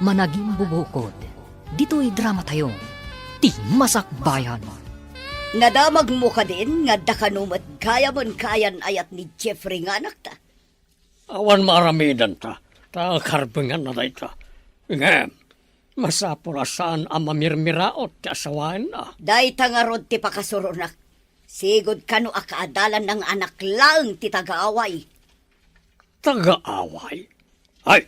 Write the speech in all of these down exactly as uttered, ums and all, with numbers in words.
Managimbubukod ditoy dramatayo, ti Masakbayan. Nadamagmo kadin nga adda kano met gayam ken kayan-ayat ni Jeffrey nga anakta? Awan maaramidenta, ta karbenganna dayta. Ngem, masapul a saan a mamirmiraot ti asawaenna. Dayta ngarud ti pakasuronak. Sigud kano a kaadalanna nga anak laeng ti tagaaway. Tagaaway? Ay,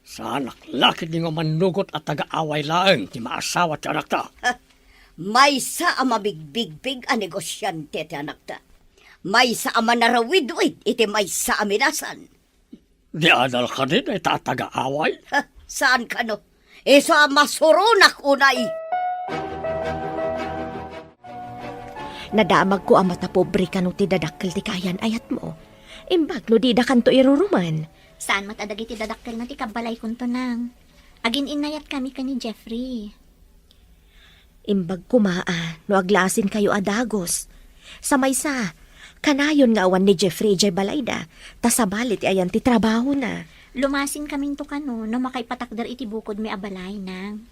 saanak la ketdi nga mannugot a tagaaway laeng ti maasawa ti anakta. Ha, maysa a mabigbigbig a negosiante ti anakta. Maysa a manarawidwid iti maysa a minasan. Di adal kadi dayta a tagaaway? Ha, saan kano? Isu a masuronak unay. Nadamagko a matapobre kano ti dadakkel ti kayan-ayatmo. Imbag no didakanto iruruman. Saan met a dagiti dadakkelna ti kabbalaykonto, nang. Agin-innayatkami ken ni Jeffrey. Imbag koma a no aglasinkayo a dagus. Sa maysa, kanayon nga awan ni Jeffrey idiay balayda, ta sabali ti ayan ti trabahona. Lumasinkaminto kano no makaipatakder iti bukodmi a balay, nang.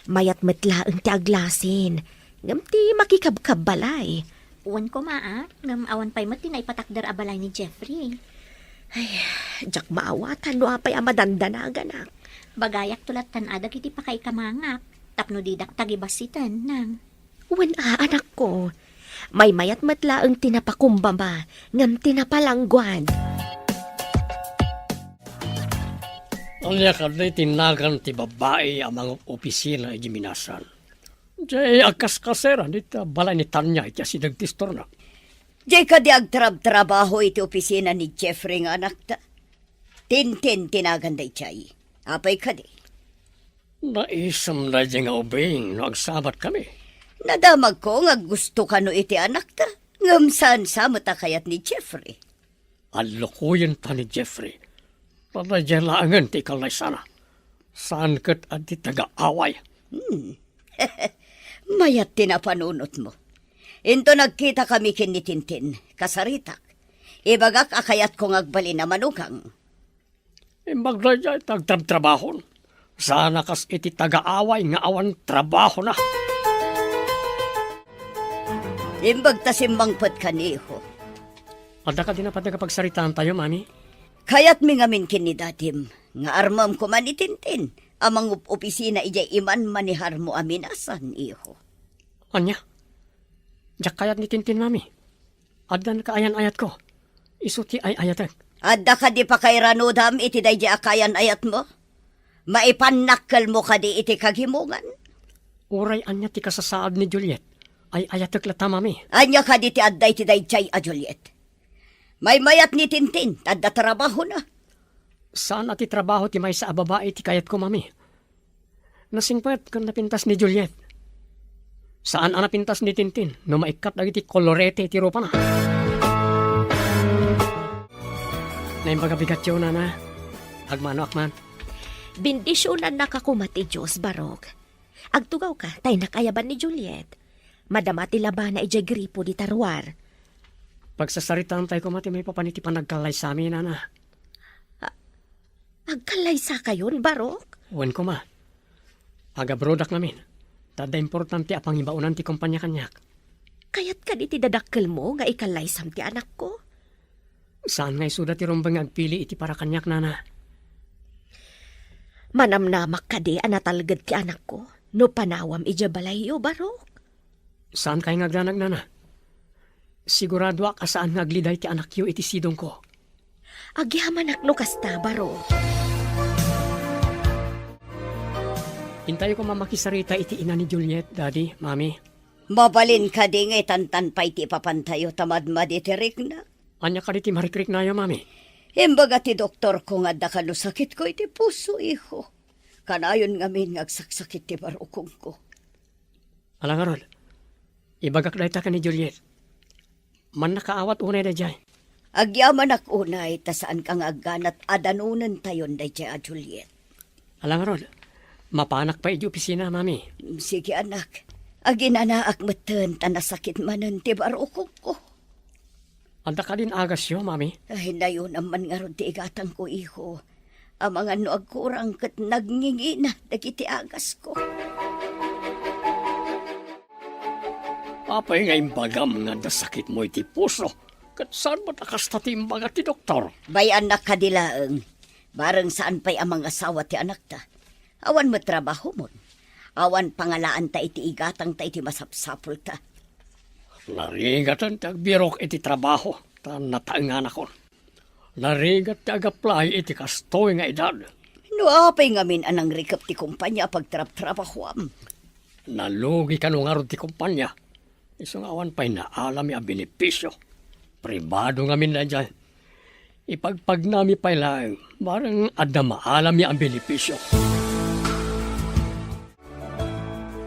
Mayat met laeng ti aglasin, ngem ti makikabkabbalay. Wen koma a, ngem awan pay met ti naipatakder a balay ni Jeffrey. Ay, diak maawatan no apay a madandanaganak. Bagayakto lattan a dagiti pakaikamangak, tapno didak tagibassiten, nang. Wen a, anakko. Maymayat met laeng ti napakumbaba, ngem ti napalangguad. Ania kadi ti nagan ti babbai a mangopisina idiay minasan? Diay agkaskaseran iti balay ni Tanya iti asideg ti istorna. Diay kadi agtrabtrabaho iti opisina ni Jeffrey nga anakta? Tintin ti nagan daydiay. Apay kadi? Naisem daydiay nga ubing no agsabatkami. Nadamagko nga aggusto kano iti anakta, ngem saan sa met a kayat ni Jeffrey. Allukoyenta ni Jeffrey. Daydiay laengen ti ikallaysana. Saan ket a ti tagaaway. Hmm. Mayat ti napanunotmo. Inton agkitakami ken ni Tintin, kasaritak. Ibagak a kayatko nga agbalin a manugang. Imbag daydiay ti agtrabtrabahon. Saan a kas iti tagaaway nga awan trabahona. Imbag ta simmangpetka, iho. Adda kadi napategka pagsaritaantayo, Mami? Kayatmi ngamin ken ni Dadim nga armem koma ni Tintin a mangup-opisina idiay imanmaneharmo a minasan, iho. Ania? Diak kayat ni Tintin, Mami. Addan kaayan-ayatko. Isu ti ay-ayatek. Adda kadi pakairanudam iti daydiay a kaayan-ayatmo? Maipannakkelmo kadi iti kagimongan? Uray ania ti kasasaad ni Juliet, ay-ayatek latta, Mami. Ania kadi ti adda iti daydiay a Juliet? Maymayat ni Tintin, adda trabahona. Saan a ti trabaho ti maysa a babai ti kayatko, Mami. Nasingpet ken napintas ni Juliet. Saan a napintas ni Tintin no maikkat dagiti kolorete iti rupana. Naimbag a bigatyo, Nana. Agmanoak man. Bendisionannaka koma ti Dios, Barok. Agtugawka, ta innak ayaban ni Juliet. Madama ti labana idiay gripo dita ruar. Pagsasaritaantay koma ti maipapan iti panagkallaysami, Nana. A-, agkallaysakayon, Barok? Wen koma. Agabrodak ngamin. Ta adda importante a pangibaonan ti kompania kaniak. Kayat kadi ti dadakkelmo nga ikallaysam ti anakko? Saan nga isuda ti rumbeng nga agpili iti para kaniak, Nana. Manamnamak kadi a natalged ti anakko no panawam idiay balayyo, Barok? Saan kay nga agdanag, Nana? Siguradoak a saan nga agliday ti anakyo iti sidongko. Agyamanak no kasta, Barok. Intayo koma makisarita iti ina ni Juliet, Daddy, Mami. Mabalin kadi nga itantan pay ti ipapantayo ta madmadi ti rikna? Ania kadi ti marikriknayo, Mami? Imbaga ti doktorko nga adda kano sakitko iti puso, iho. Kanayon ngamin nga agsaksakit ti barukongko. Ala ngarud, ibagak dayta ken ni Juliet. Mannakaawat unay daydiay. Agyamanak unay ta saanka nga agganat a danonentayon daydiay a Juliet. Ala ngarud, mapanak pay idiay opisina, Mami. Sige, anak. Aginanaak metten ta nasakit manen ti barukongko. Adda kadin agasyo, Mami? Ay, nayonam man ngarud ti igatangko, iho. Amangan no agkurang ket nagngingina dagiti agasko. Apay nga imbagam nga adda sakitmo iti puso? Ket saan met a kasta ti imbaga ti doktor? Bay-annak kadi laeng. Bareng saan pay a mangasawa ti anakta. Awan met trabahomon. Awan pangalaanta iti igatangta iti masapsapulta. Narigaten ti agbirok iti trabaho, ta nataenganakon. Narigat ti ag-apply iti kastoy nga edad. No apay ngamin a nangrikep ti kumpanya a pagtrabtrabahoam? Nalugi kano ngarud ti kumpanya? Isu nga awan pay naalami a benepisio. Pribado ngamin daydiay. Ipagpagnami pay laeng, bareng adda maalami a benepisio.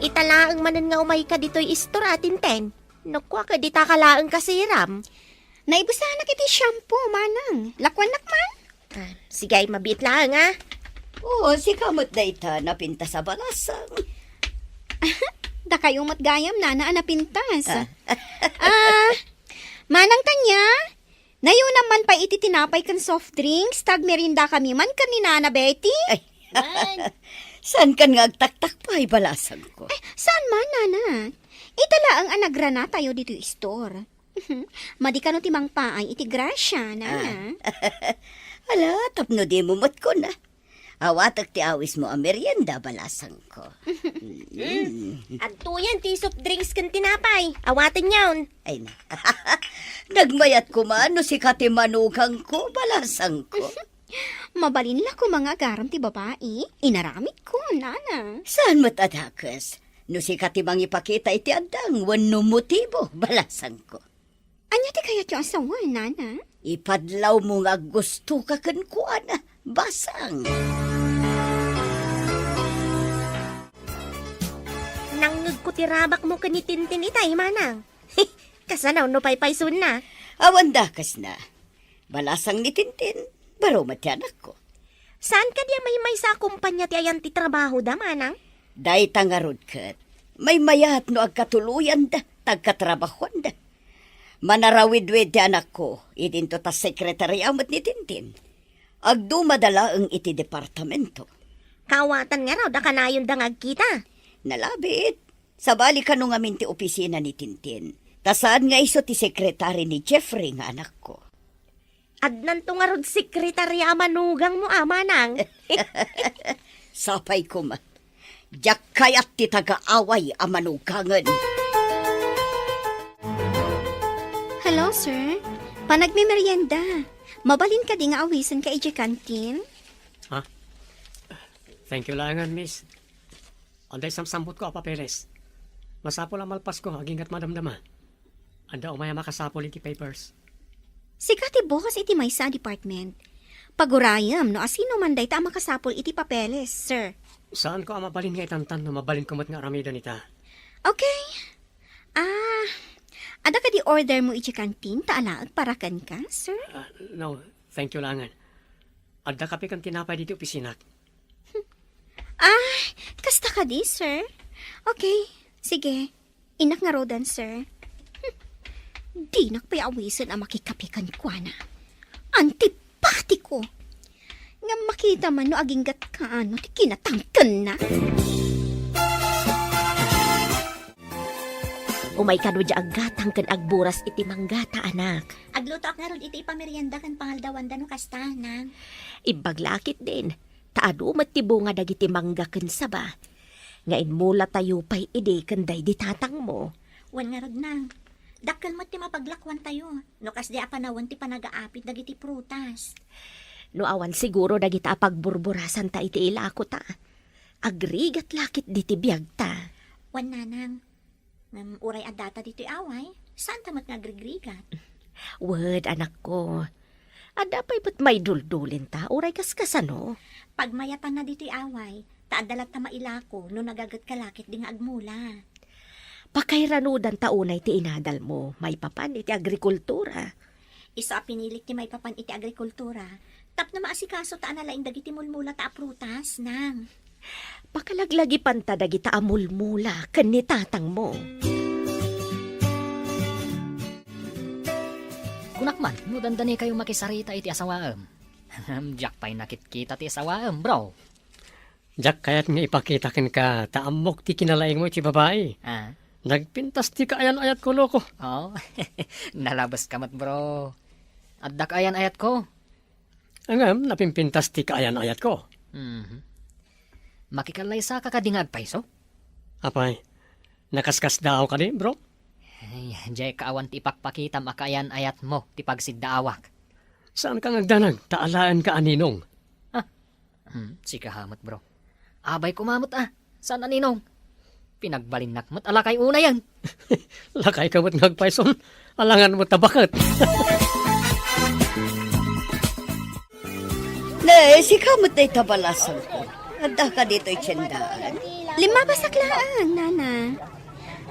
Ita laeng manen nga umayka ditoy istor a, Tinten. No kua ket dita ka laeng kasiram. Naibusanak iti shampoo, manang. Lakuannak man? Ah, sige, mabiit laeng, ah. Oo, sika met dayta napintas a balasang. Dakayo met gayam, nana, a napintas. Ah. Ah, Manang Tanya, nayunam man pay iti tinapay ken soft drinks, ta agmeriendakami man ken ni Nana Betty. Ay. Wan. Saan kan nga agtaktak pay, balasangko? Ay, saan man, nana. Ita laeng a nagranatayo ditoy istor. Madi kano ti mangpaay iti grasya, nana. Ah. Ala, tapno dimo met kuna. Awatek ti awismo a merienda, balasangko. Mm. Adtoyen ti soft drinks ken tinapay. Awatenyon. Ay na. Nagmayat koma no sika ti manugangko, balasangko. Mabalin la koma nga agaram ti babai. Inaramidko, nana. Saan met a dakes? No sika ti mangipakita iti addang wenno motibo, balasangko. Ania ti kayatyo a sawen, nana? Ipadlawmo nga aggustoka kenkuana, basang. Nangngegko ti rabakmo ken ni Tintin itay, manang. Kasano no paypaysunna? Awan dakesna. Balasang ni Tintin, baro met ti anakko. Saan kadi a maymaysa a kumpanya ti ayan ti trabahoda, manang? Dayta ngarud ket, maymayat no agkatuloyanda, ta agkatrabahoanda. Manarawidwid ti anakko, idinto ta sekretaria met ni Tintin. Agdumada laeng iti departamento. Kaawatan ngarud a kanayonda nga agkita? Nalabit. Sabali kano ngamin ti opisina ni Tintin. Ta saan nga isu ti sekretari ni Jeffrey nga anakko. Addanto ngarud sekretaria a manugangmo, a, manang. Sapay koma. Diak kayat ti taga-away a manugangen. Hello, sir. Panagmemerienda. Mabalin kadi nga awisenka idiay kantin? Ha? Thank you laengen, miss. Adda samsambutko a papeles. Masapul a malpasko aginggat madamdama. Adda umay a makasapul iti papers. Sika ti boss iti maysa a department. Pagurayem no asino man dayta a makasapul iti papeles, sir. Saanko a mabalin nga itantan no mabalinko met nga aramiden ita. Okay. Ah, adda kadi order mo iti kantin ta alaek para kenka, sir? Ah, no, thank you laengen. Adda kape ken tinapay ditoy opisinak. Ah, kasta kadi, sir? Okay, sige. Innak ngaruden, sir. Hmm. Dinak pay awisen a makikape kenkuana. Antipatiko! Ngem makita man no aginggatka no ti kinatangkenna. Umay kano diay aggatang ken agburas iti manggata, anak. Aglutoak ngarud iti ipamerienda ken pangaldawanda no kasta, nang. Imbag la ketdin, ta adu met ti bunga dagiti mangga ken saba nga inmulatayo pay idi ken daydi tatangmo. Wen ngarud, nang. Dakkel met ti mapaglakuantayo no kasdi a panawen ti panagaapit dagiti prutas. No awan siguro dagita a pagburburasanta iti ilakota, agrigat la ketdi ti biagta. Wen, nanang. Ngem uray addata ditoy away, saanta met nga agrigrigat. Wen, anakko. Adda pay met maiduldulinta, uray kaskasano. Pagmayatanna ditoy away, ta adda latta mailako no nagagetka la ketdi nga agmula. Pakairanudanta unay ti inadalmo, maipapan iti agrikultura. Isu a pinilik ti maipapan iti agrikultura, tapno maasikaso ta a nalaing dagiti mulmulata a prutas, nang. Pakalaglagipanta dagita a mulmula ken ni tatangmo. Kunak man, no dandanikayo makisarita iti asawaem, Diak pay nakitkita ti asawaem, bro. Diak kayat nga ipakita kenka ta ammok ti kinalaingmo iti babai. Ah. Nagpintas ti kaayan-ayatko, loko. Oh, nalabeska met, bro. Adda kaayan-ayatko. Ngem, napimpintas ti kaayan-ayatko. Mhm. Makikallaysaka kadi nga agpayso? Apay, nakaskasdaaw kadi, bro? Ay, diay kaawan ti ipakpakitam a kaayan-ayatmo ti pagsiddaawak. Saanka nga agdanag, ta alaenka a ninong. Ah, hmm, sika met, bro. Abay koma met, ah. Saan a ninong? Pinagbalinnak met a lakay unayen. Lakayka met nga agpayson. Alangan met a baket. Ne, sika met dayta balasangko. Addaka ditoy tiendaan. Limmabasak laeng, nana.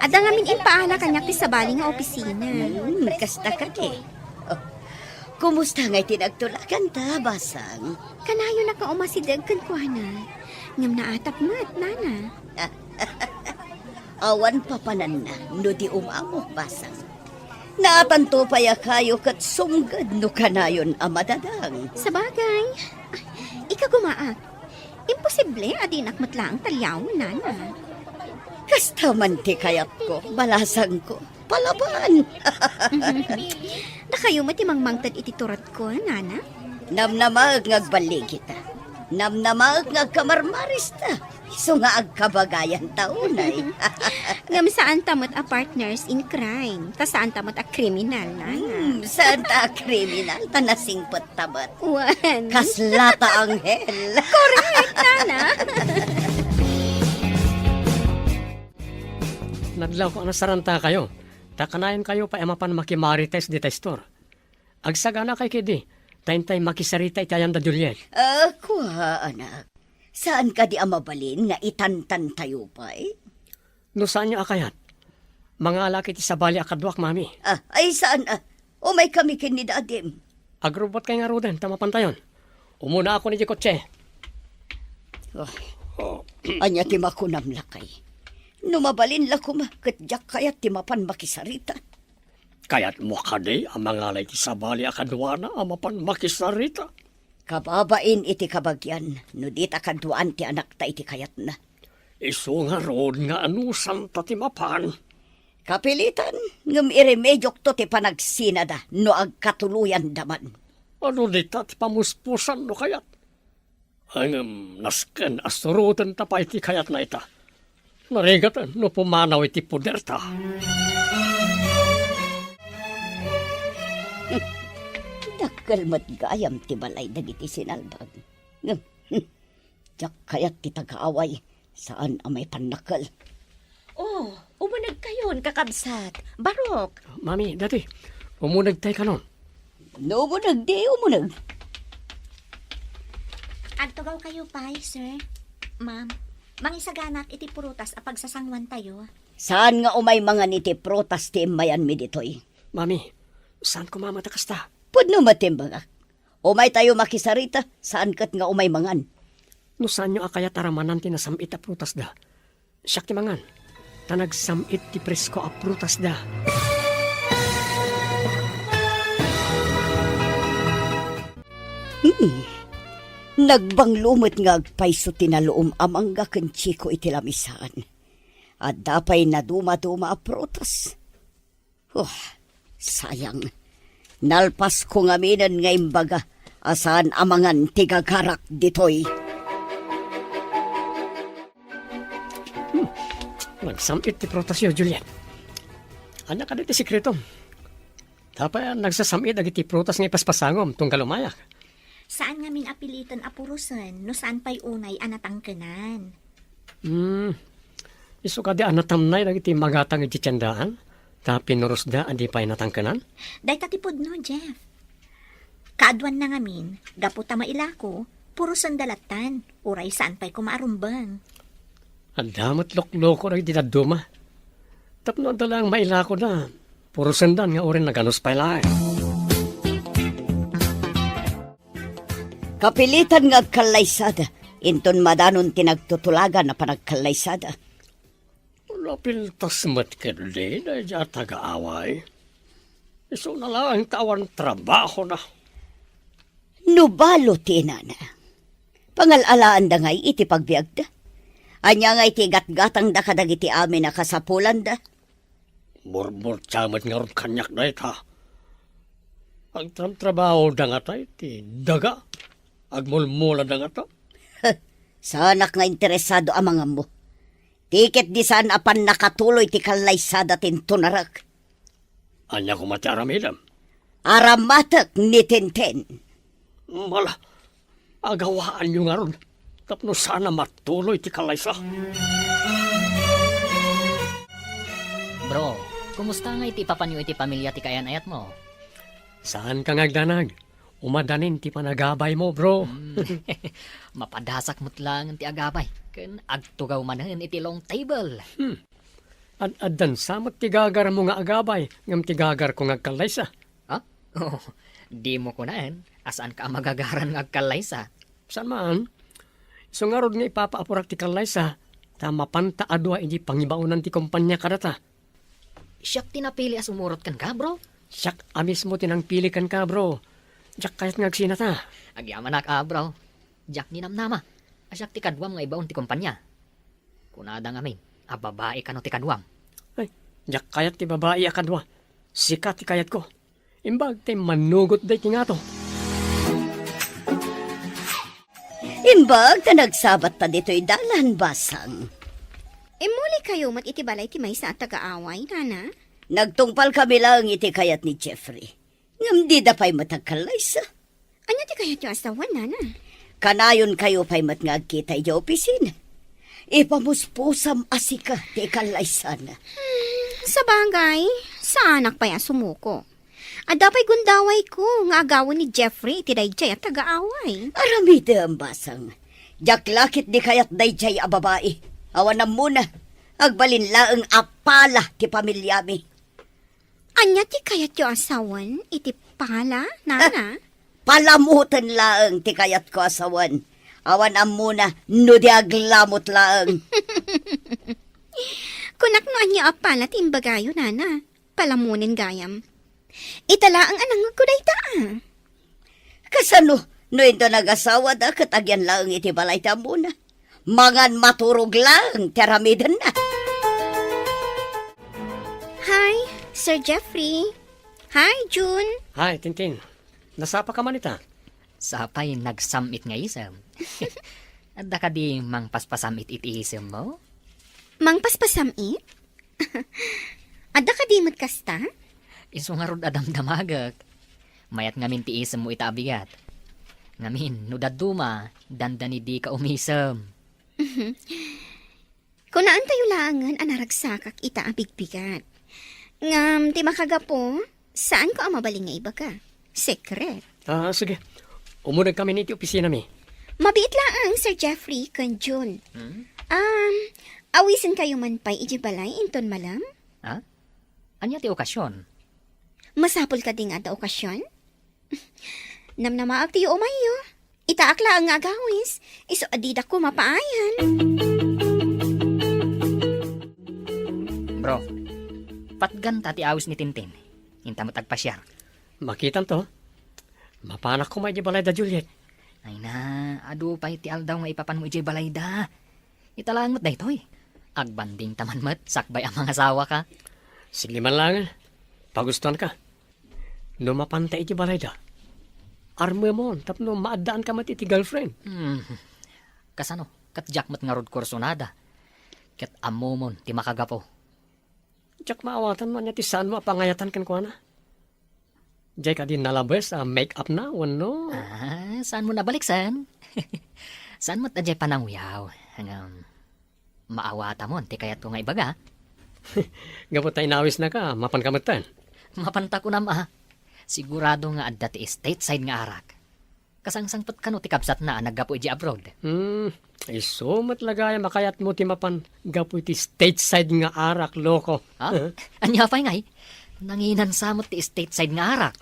Adda ngamin impaala kaniak ti sabali nga opisina. Hmm, kasta kadi. Oh, kumusta ngay ti nagtulaganta, basang? Kanayonak nga umasideg kenkuana. Ngem naatap met, nana. Awan papananna no di umamok, basang. Naatanto pay a kayo ket sumged no kanayon a madadang. Sabagay, ikagumaak. Imposible a dinak met laeng taliawen, nana. Kasta man ti kayatko, balasangko. Palaban! Dakayo met ti mangmangted iti turatko, nana? Namnamaek nga agballigita. Namnamaek nga agkamarmarista. Isu nga agkabagayan ta unay. Ngem saanta met a partners in crime. Ta saanta met a kriminal, nana. Hmm, saanta a kriminal, ta nasingpet ta met. Wen. Kasla ta anghel. Correct, nana. Nadlawko a nasarantakayo, ta kanayonkayo pay a mapan makimarites dita store. Agsaganakay ketdi, ta intay makisarita iti ayan da Juliet. Ah, kua, anak. Saan kadi a mabalin nga itantantayo pay? No saanyo a kayat, mangalak iti sabali a kaduak, mami. Ah, ay saan, ah. Umay kami ken ni dadim. Agrubotkay ngaruden ta mapantayon. Umunaakon iti kotse. Ah, ania ti makunam, lakay? No mabalin la koma, ket diak kayat ti mapan makisarita. Kayatmo kadi a mangala iti sabali a kaduana a mapan makisarita? Kababain iti kabagian, no dita kaduaan ti anakta iti kayatna. Isu ngarud nga anusanta ti mapan. Kapilitan, ngem iremediokto ti panagsinada no agkatuloyanda man. Adu dita ti pamuspusan no kayat? Ngem nasken a surotenta pay ti kayatna ita. Narigaten no pumanaw iti poderta. Dakkel met gayam ti balay dagiti sinalbag. Ngem, hmm, diak kayat ti taga-away. Saan a maipannakkel. Oh, umunegkayon, kakabsat. Barok. Mami, dati, umunegtay kanon. No umuneg, di umuneg. Agtugawkayo pay, sir. Ma'am, mangisaganak iti prutas a pagsasanguantayo. Saan nga umay mangan iti prutas ti immayanmi ditoy? Mami, saan ko mamata kasta? Pudno met ti imbagak. Umaytayo makisarita, saan ket nga umay mangan. No saanyo a kayat a ramanan ti nasam-it a prutasda, siak ti mangan, ta nagsam-it ti presko a prutasda. Hmm. Nagbanglo met nga agpayso ti naluom a mangga ken Chico iti lamisaan. Adda pay nadumaduma a prutas. Oh, sayang. Nalpasko ngaminen nga imbaga a saan a mangan ti gagarak ditoy. Hmm. Nagsam-it ti prutasyo, Juliet. Ania kadi ti sekretom? Tapay nagsasam-it dagiti prutas nga ipaspasangom tunggal umayak. Saan ngamin a piliten a purosen no saan pay unay a natangkenan. Hmm. Isu kadi a natamnay dagiti magatang iti tiendaan, ta pinurosda a di pay natangkenan? Dayta ti pudno, Jeff. Kaaduanna ngamin, gapu ta mailako, purosenda lattan, uray saan pay koma a rumbeng. Adda met lukloko dagiti dadduma. Tapno adda laeng mailakoda, purosendan nga uray naganus pay laeng. Kapilitan nga agkallaysada, inton madanon ti nagtutulagan a panagkallaysada. Napintas met ketdi daydiay a taga-away. Isuna laeng ta awan trabahona. No balo ti inana, pangal-alaanda ngay iti pagbiagda? Ania ngay ti igatgatangda kadagiti amin a kasapulanda? Murmurtia met ngarud kaniak dayta. Agtramtrabahoda ngata iti daga. Agmulmulada ngata. Saanak nga interesado a mangammo. Ti ket di saan a pannakatuloy ti kallaysada ti intunarek. Ania koma ti aramidem? Aramatek ni Tintin. Mala, agawaanyo ngarud tapno saan a matuloy ti kallaysa. Bro, kumusta ngay ti ipapanyo iti pamilya ti kaayan-ayatmo? Saanka nga agdanag. Umadanin ti panagabaymo, bro. Hmm. Mapadasak met laeng ti agabay. Ken agtugaw manen iti long table. Hmm. Ad-addan sa met ti gagarmo nga agabay, ngem ti gagarko nga agkallaysa. Ha? Oh, dimo kunaen a saanka a magagaran nga agkallaysa. Saan man? Isu ngarud nga ipapaapurak ti kallaysa, ta mapanta a dua iti pangibaonan ti kompania kadata. Siak ti napili a sumurot kenka, bro. Siak a mismo ti nangpili kenka, bro. Diak kayat nga agsinata. Agyamanak a, bro. Diak ninamnama a siak ti kaduam nga ibaon ti kompania. Kunada ngamin a babai kano ti kaduam. Ay, diak kayat ti babai a kadua. Sika ti kayatko. Imbag ti mannugot daytoy ngato. Imbag ta nagsabatta ditoy dalan, Basang. Immuli kayo met iti balay ti maysa a taga-away, Nana? Nagtungpal kami laeng iti kayat ni Jeffrey. Ngem dida pay met agkallaysa. Ania ti kayatyo a sawen, Nana? Kanayon kayo pay met nga agkita iti opisina. Ipamuspusam a sika ti ikallaysana. Hmm, sabagay, saanak pay a sumuko. Adda pay gundawayko nga agawen ni Jeffrey iti daydiay a taga-away. Aramidem, Basang. Diak la ketdi kayat daydiay a babai. Awan ammona. Agbalin laeng a pala ti pamiliami. Ania ti kayatyo a sawen iti pala, Nana? Ah, palamoten laeng ti kayatko a sawen. Awan ammona no di aglamot laeng. Kunak no ania a pala ti imbagayo, Nana. Palamonen gayam. Ita laeng a nangngegko dayta, a. Kasano no inton agasawada ket agyan laeng iti balay ti ammona? Mangan maturog laeng ti aramidenna. Hi, Sir Jeffrey. Hi, June. Hi, Tintin. Nasapa ka man ita? Sapay nagsam-it nga isem. Adda kadi mangpaspasam-it iti isemmo? Mangpaspasam-it? Adda kadi met kasta? Isu ngarud a damdamagek. Mayat ngamin ti isemmo ita a bigat. Ngamin, no dadduma, dandani dika umisem. Kunaentayo laengen a naragsakak ita a bigbigat. Ngem ti makagapu, saanko a mabalin nga ibaga. Sekret. Ah, sige. Umuna kami iti opisinami. Mabiit laeng, Sir Jeffrey ken June. Hmm? Um, awisenkayo man pay iti balay inton malem? Ha? Ania ti okasion? Masapul kadi nga adda okasion? Namnamaak ti yuumayyo. Itaak laeng nga agawis, isu a didak koma paayan. Bro, patganta ti awis ni Tintin. Inta met agpasiar. Makitanto. Mapanak koma idiay balayda, Juliet. Ay na, adu pay ti aldaw nga ipapanmo idiay balayda. Ita laeng met daytoy. Agbanding ta man met sakbay a mangasawaka. Sige man laeng. Pagustuanka. No mapanta iti balayda, armemon tapno maaddaanka met iti girlfriend. Hmm. Kasano? Ket diak met ngarud kursonada. Ket ammomon ti makagapu. Diak maawatan no ania ti saanmo a pangayatan kenkuana. Diay kadi nalabes a make-up na wenno? Ah, saanmo nabaliksan? Saan met a diay pananguyaw? Ngem, maawatamon ti kayatko nga ibaga. Gapu ta inawisnaka, mapanka metten? Mapanta kunam a. Sigurado nga adda ti stateside nga arak. Kasangsangpet kano ti kabsatna a naggapu idiay abroad? Hmm, isu met la gayam a kayatmo ti mapan gapu iti stateside nga arak, loko. Ha? Ania pay ngay? Nanginan sa met ti stateside nga arak.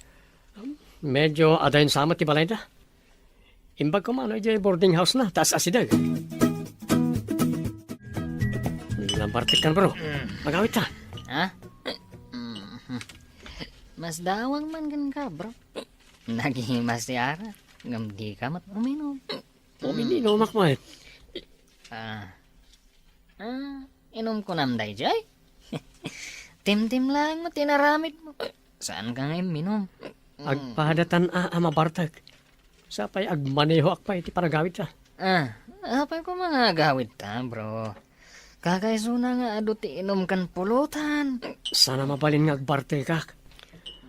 Medyo adayon sa met ti balayda. Imbag koma no idiay boarding house na, taas asideg. Lampartik kan, bro. Agawid ta. Ha? Mas dawang man kenka, bro. Nagimas ti arak. Ngem dika met uminom. Uminom ak met. Ah. Ah, inumko nam daydiay? Timtim laeng met ti inaramidmo. Saanka nga imminom? Agpadatan a, a mabartek. Sapay agmanehoak pay iti panagawidta. Ah, apay koma nga agawidta, bro? Kakaisuna nga adu ti inum ken pulutan. Saan a mabalin nga agbartekak.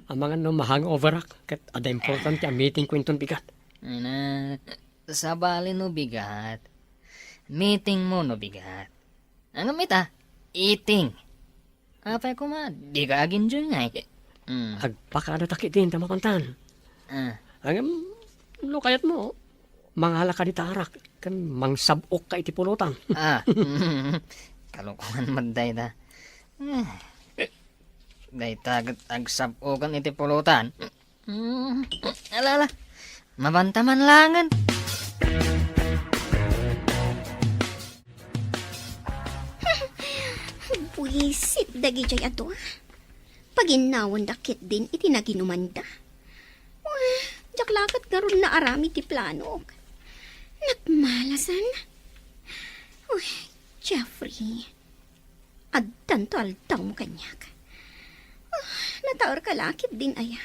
Amangan no ma-hangoverak, ket adda importante a meetingko inton bigat. Ina, sabali no bigat. Meetingmo no bigat. Ngem ita, eating. Apay koma, dika ag-enjoy ngay? Mm. Agpakadatak iti inta mapantan. Ah. Ngem, no kayatmo, mangalaka dita arak, ken mangsab-okka iti pulutan. Ah. Kalokohan met dayta. Ah. Dayta ket agsab-okan iti pulutan. Hmm, ala, ala. Mabanta man laengen. Buisit dagidiay a dua. Paginnawenda ketdin iti naginumanda. Uy, diak la ket ngarud naaramid ti planok. Nagmalasan. Uy, Jeffrey. Addanto aldawmo kaniak. Ah, nataerka la ketdin aya.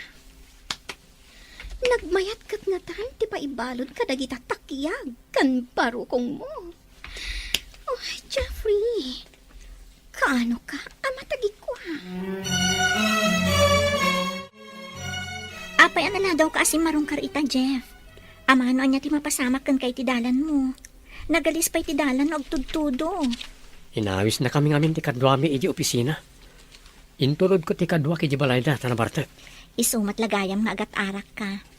Nagmayat ket natan ti paibalud kadagita takiag ken barukongmo. Oh, Jeffrey, kaano ka a matagikua? Apay a naladawka a simmarungkar ita, Jeff? Amangan no ania ti mapasamak kenka iti dalanmo. Nagalis pay ti dalan no agtudtudo. Inawisnakami ngamin ti kaduami idiay opisina. Intulodko ti kaduak idiay balayda ta nabartek. Isu met la gayam nga agat-arakka.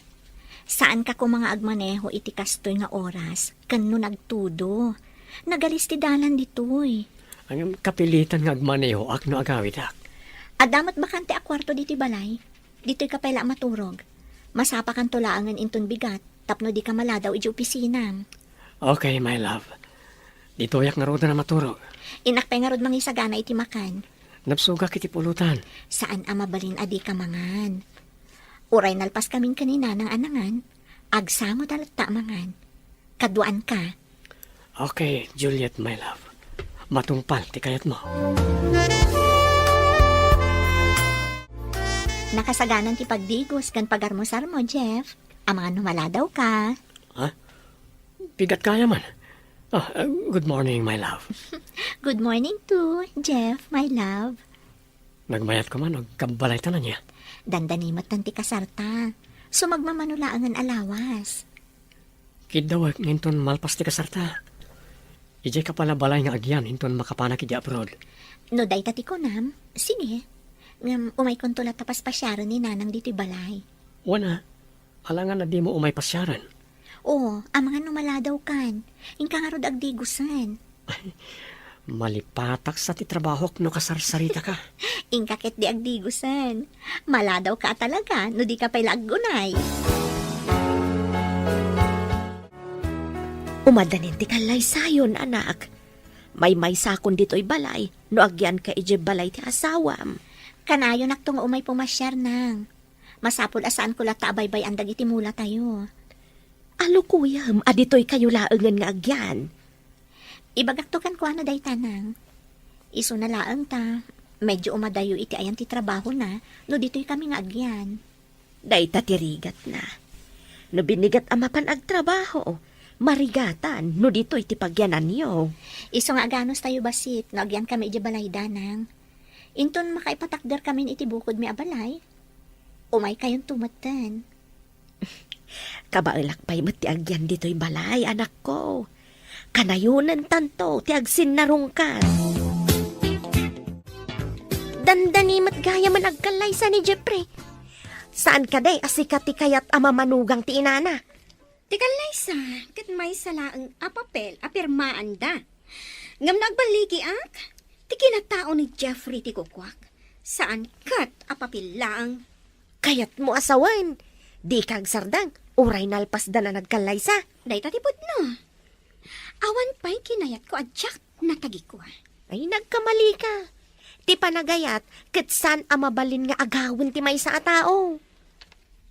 Saanka koma nga agmaneho iti kastoy nga oras ken no nagtudo. Nagalis ti dalan ditoy. Ngem kapilitan nga agmanehoak no agawidak. Adda met bakante a kuarto ditoy balay. Ditoyka pay la a maturog. Masapakanto laengen inton bigat tapno dika maladaw idiay opisinam. Okay, my love. Ditoyak ngaruden a maturog. Innak pay ngarud mangisagana iti makan. Nabsogak iti pulutan. Saan a mabalin a dika mangan. Uray nalpaskamin ken ni Nanang a nangan, agsangoda latta a mangan. Kaduaanka. Okay, Juliet, my love. Matungpal ti kayatmo. Nakasaganan ti pagdigos ken pagarmusarmo, Jeff. Amangan no maladawka. Ha? Bigat gayam man. Ah, uh, good morning, my love. Good morning too, Jeff, my love. Nagmayat koma no agkabbalaytan ania? Dandani metten ti kasarta. Sumagmamano laengen a lawas. Kiddawek nga inton malpas ti kasarta, idiay ka pay la balay nga agyan inton makapanak idiay abroad. No dayta ti kunam, sige. Ngem umaykonto latta paspasiaren ni Nanang ditoy balay. Wen a, alangan a dimo umay pasiaren. Oo, amangan no maladawkan. Inka ngarud agdigosen. Malipatak sa ti trabahok no kasarsaritaka. Inka ketdi agdigosen. Maladawka a talaga no dika pay la aggunay. Umadanin ti kallaysayon, anak. Maymaysakon ditoy balay no agyanka idiay balay ti asawam. Kanayonakto nga umay pumasiar, Nang. Masapul a saanko latta a baybay-an dagiti mulatayo. Alukuyem a ditoykayo laengen nga agyan. Ibagakto kenkuana dayta, Nang. Isuna laeng ta, medyo umadayo iti ayan ti trabahona no ditoykami nga agyan. Dayta ti rigatna. No binigat a mapan agtrabaho, marigatan no ditoy ti pagyananyo. Isu nga aganustayo bassit no agyankami idiay balayda, Nang. Inton makaipatakderkamin iti bukodmi a balay, umaykayonto metten. Kabaelak pay met ti agyan ditoy balay, anakko. Kanayonentanto ti agsinnarungkar. Dandani met gayamen agkallaysa ni Jeffrey. Saan kadi a sika ti kayat a mamanugang ti inana? Ti kallaysa ket maysa laeng a papel a pirmaanda. Ngem no agballigiak, ti kinatao ni Jeffrey ti kukuak, saan ket a papel laeng. Kayatmo a sawen, dika agsardeng, uray nalpasdan a nagkallaysa. Dayta ti pudno. Awan pay kinayatko a diak natagikua. Ay, nagkamalika. Ti panagayat, ket saan a mabalin nga agawen ti maysa a tao.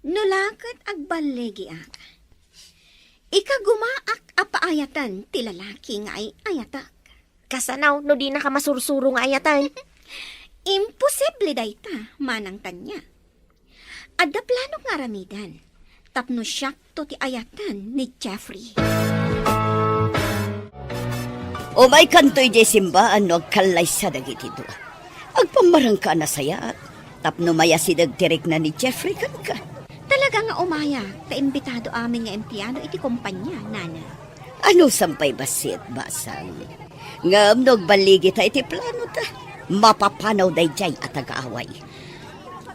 No la ket agballigiak, Ikagumaak a paayaten ti lalaki nga ay-ayatek. Kasano no dinaka masursuro nga ayaten? Imposible dayta, Manang Tanya. Adda planok nga aramiden tapno siakto ti ayaten ni Jeffrey. Umaykanto idiay simbaan no agkallaysa dagiti dua. Agpammarengka a nasayaat tapno mayasideg ti rikna ni Jeffrey kenka. Talaga nga umayak ta imbitado amin nga empleyado iti kompania, Nana. Anusan pay bassit, Basang? Ngem no agballigita iti planota, mapapanaw daydiay a taga-away.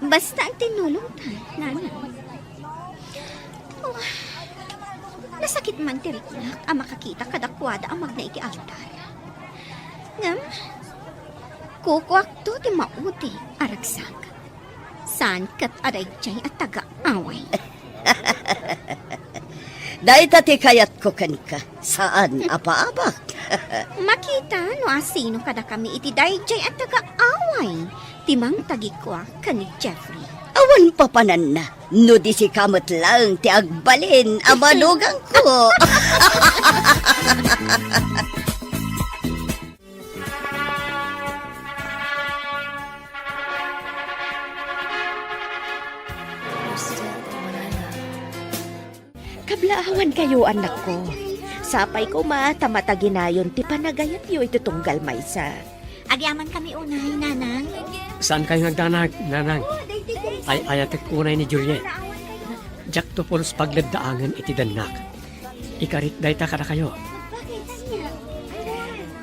Basta agtinnulongta, Nana. Oh, nasakit man ti riknak a makakita kadakuada a magna iti altar. Ngem, kukuakto ti maudi a ragsak. Saan ket a daydiay a taga-away. Dayta ti kayatko kenka, saan a paabak. Makita no asino kadakami iti daydiay a taga-away ti mangtagikua ken ni Jeffrey. Awan papananna, no di sika met laeng ti agbalin a manugangko. Kablaawankayo, annakko. Sapay koma ta mataginayon ti panagayatyo iti tunggal maysa. Agyamankami unay, Nanang. Saankayo nga agdanag, Nanang? Ay-ayatek unay ni Juliet. Diakto pulos pagleddaangen iti dennak. Ikarit dayta kadakayo.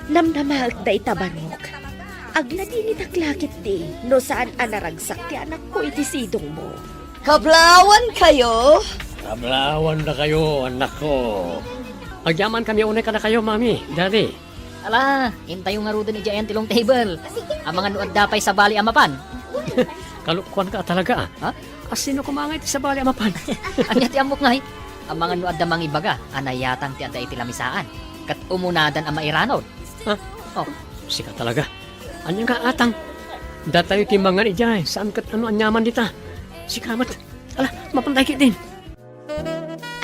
Namnamaek dayta, Barok. Agladingitak la ketdi no saan a naragsak ti anakko iti sidongmo. Kablaawankayo? Kablaawandakayo, annakko. Agyamankami unay kadakayo, Mami, Daddy. Ala, intayo ngaruden idiay ayan ti long table. Amangan no adda pay sabali a mapan. Kalokuanka talaga, a. Ha? Asino koma ngay ti sabali a mapan? Ania ti ammok ngay? Amangan no adda mangibaga a nayatang ti adda iti lamisaan, ket umunadan a mairanod. Ha? Oh. Sika talaga. Ania nga atang? Datayo ti mangan idiay, saan ket no aniaman dita? Sika met. Ala, mapantay ketdin.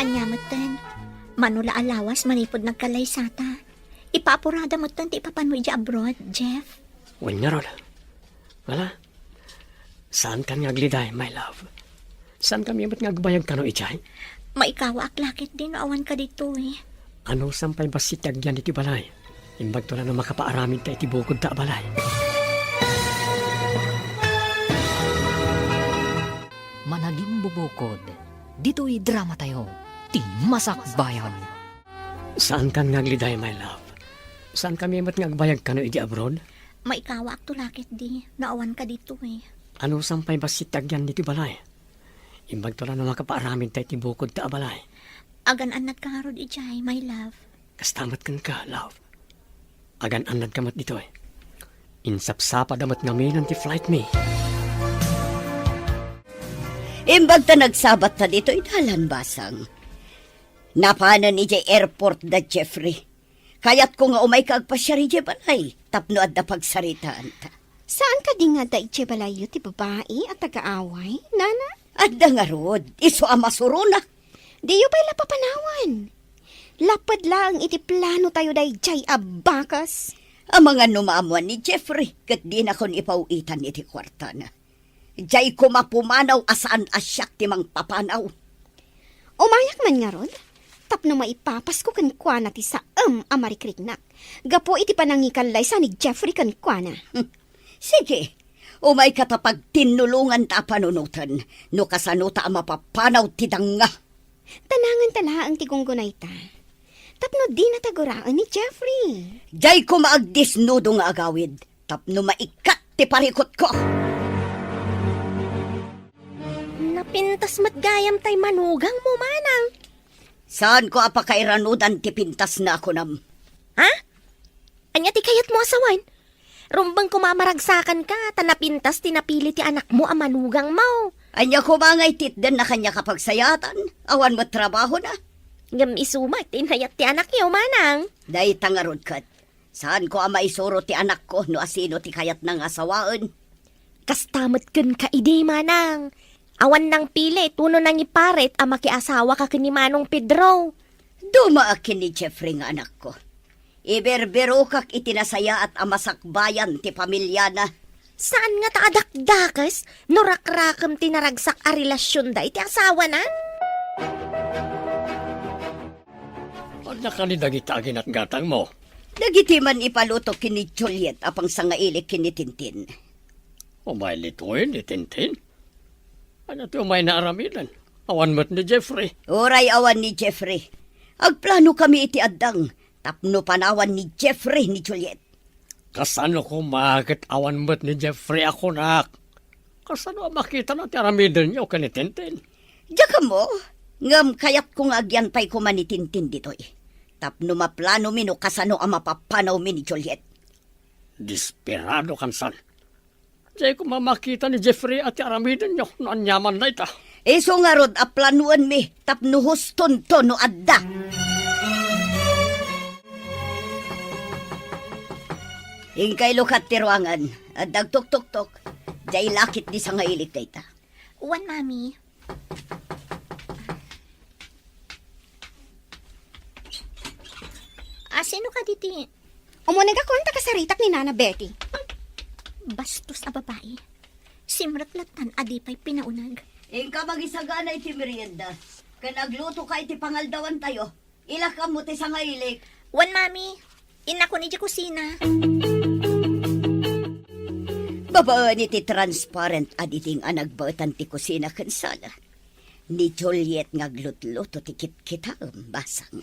Ania metten? Mano la a lawas manipud nagkallaysata. Ipaapurada metten ti ipapano idiay abroad, Jeff. Wen ngarud. Ala, saankan nga agliday, my love. Saankami met nga agbayag kano idiay? Maikawaak la ketdi no awanka ditoy. Anusan pay bassit ti agyan iti balay? Imbagto la no makapaaramidta iti bukodta a balay. Managimbubukod, ditoy dramatayo, ti Masakbayan. Saankan nga agliday, my love. Saankami met nga agbayag kano iti abroad? Maikawaakto la ketdi no awanka ditoy. Anusan pay bassit ti agyan ditoy balay? Imbagto la no makapaaramidta iti bukodta a balay. Agan-annadka ngarud idiay, my love. Kasta met kenka, love. Agan-annadka met ditoy. Insapsapada met ngamin ti flight mi. Imbagta nagsabatta ditoy dalan, Basang. Napanen idiay airport da Jeffrey. Kayatko nga umayka agpasiar idiay balay tapno adda pagsaritaanta. Saan kadi nga adda idiay balayyo ti babai a taga-away, Nana? Adda ngarud, isu a masuronak. Diyo pay la papanawan. Laped laeng iti planotayo daydiay a bakas. Amangan no maammuan ni Jeffrey ket dinakon ipaw-itan iti kuartana. Diay koma pumanaw a saan a siak ti mangpapanaw. Umayak man ngarud, tapno maipapasko kenkuana ti saem a marikriknak, gapu iti panangikallaysa ni Jeffrey kenkuana. Sige, umayka ta pagtinnulonganta a panunoten no kasanota a mapapanaw ti danga. Tananganta laeng ti gunggunayta, tapno dinata guraen ni Jeffrey. Diay koma agdisnudo nga agawid. Tapno maikkat ti parikutko. Napintas met gayam tay manugangmo, manang. Saanko a pakairanudan ti pintasna a kunam. Ha? Ania ti kayatmo a sawen? Rumbeng koma a maragsakanka, ta napintas ti napili ti anakmo a manugangmo. Ania koma nga ititdenna kaniak a pagsayaatan? Awan met trabahona. Ngem isu met ti inayat ti anakyo, manang. Dayta ngarud ket. Saanko a maisuro ti anakko no asino ti kayatna nga asawaen. Kasta met kenka idi, manang. Awan nangpili, tuno nangiparit a makiasawaka ken ni Manong Pedro. Dumaak ken ni Jeffrey nga anakko. Iberbirokak iti nasayaat a masakbayan ti pamiliana. Saan nga ta adakdakes no rakrakem ti naragsak a relasionda iti asawana? Adda kadi dagiti aginatgatangmo? Dagiti man ipaluto ken ni Juliet a pangsangailik ken ni Tintin. Umay ditoy ni Tintin? Ania ti umayna aramiden? Awan met ni Jeffrey. Uray awan ni Jeffrey, agplanokami iti addang tapno panawan ni Jeffrey ni Juliet. Kasano koma ket awan met ni Jeffrey a kunak? Kasano a makitana ti aramidenyo ken ni Tintin? Diak ammo, ngem kayatko nga agyan pay koma ni Tintin ditoy tapno maplanomi no kasano a mapapanawmi ni Juliet. Desperadokan san. Diay koma makita ni Jeffrey a ti aramidenyo no aniaman dayta. Isu ngarud a planoenmi tapno hustonto no adda. Inkay lukat ti ruangan. Adda agtuktoktok. Diay lakit ti sangailik dayta. Wen, Mami. Ah, sino kadi ti? Umunegakon ta kasaritak ni Nana Betty. Bastos a babai. Simrek lattan a di pay pinauneg. Inka magisagana iti merienda, ken aglutoka iti pangaldawantayo. Ilakam mo ti sangailik. Wen, Mami. Innakon idiay kusina. Babaen iti transparent a diding a nagbaetan ti kusina ken sala, ni Juliet nga aglutluto ti kitkitaem, basang.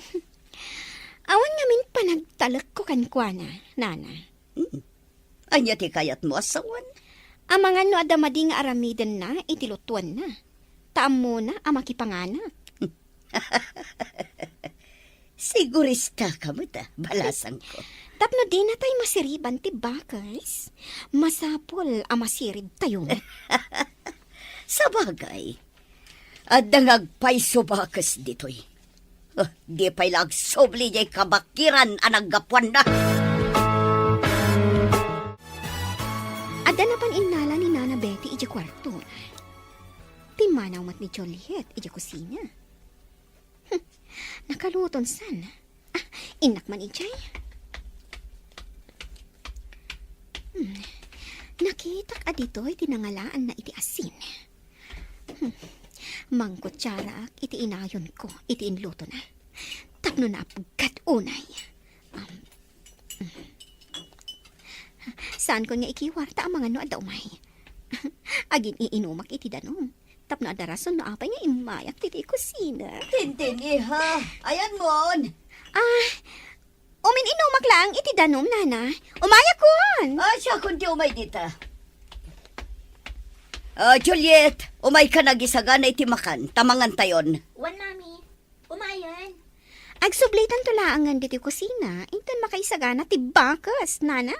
Awan ngamin panagtalekko kenkuana, Nana. Mm. Ania ti kayatmo a sawen? Amangan no adda madi nga aramidenna iti lutuenna. Ta ammona a makipanganak. Sigurista ka met, ah, balasangko. Tapno dinatay masiriban ti bakes, masapul a masiribtayo met. Sabagay, adda nga agpayso bakes ditoy. Ah, di pay la agsubli diay kabakiran a naggapuanna. Adda napan innala ni Nana Betty idiay kuarto. Pimmanaw met ni Juliet idiay kusina. Hmm, nakaluton san. Ah, innak man idiay. Hmm, nakitak a ditoy ti nangalaanna iti asin. Hmm. Mangkutsaraak iti inayonko iti inlutona. Tapno naapgad unay. Um, hmm. Saankon nga ikiwar ta amangan no adda umay. Agin-iinumak iti danum. Tapno adda rason no apay nga immayak ditoy kusina. Tintin, iha. Ayanmon. Ah, umin-inumak laeng iti danum, Nana. Umayakon. Ah, siakon ti umay dita. Ah, Juliet, umayka nga agisagana iti makan, ta mangantayon. Wen, Mami. Umayen. Agsublitanto laengen ditoy kusina, inton makaisagana ti bakes, Nana.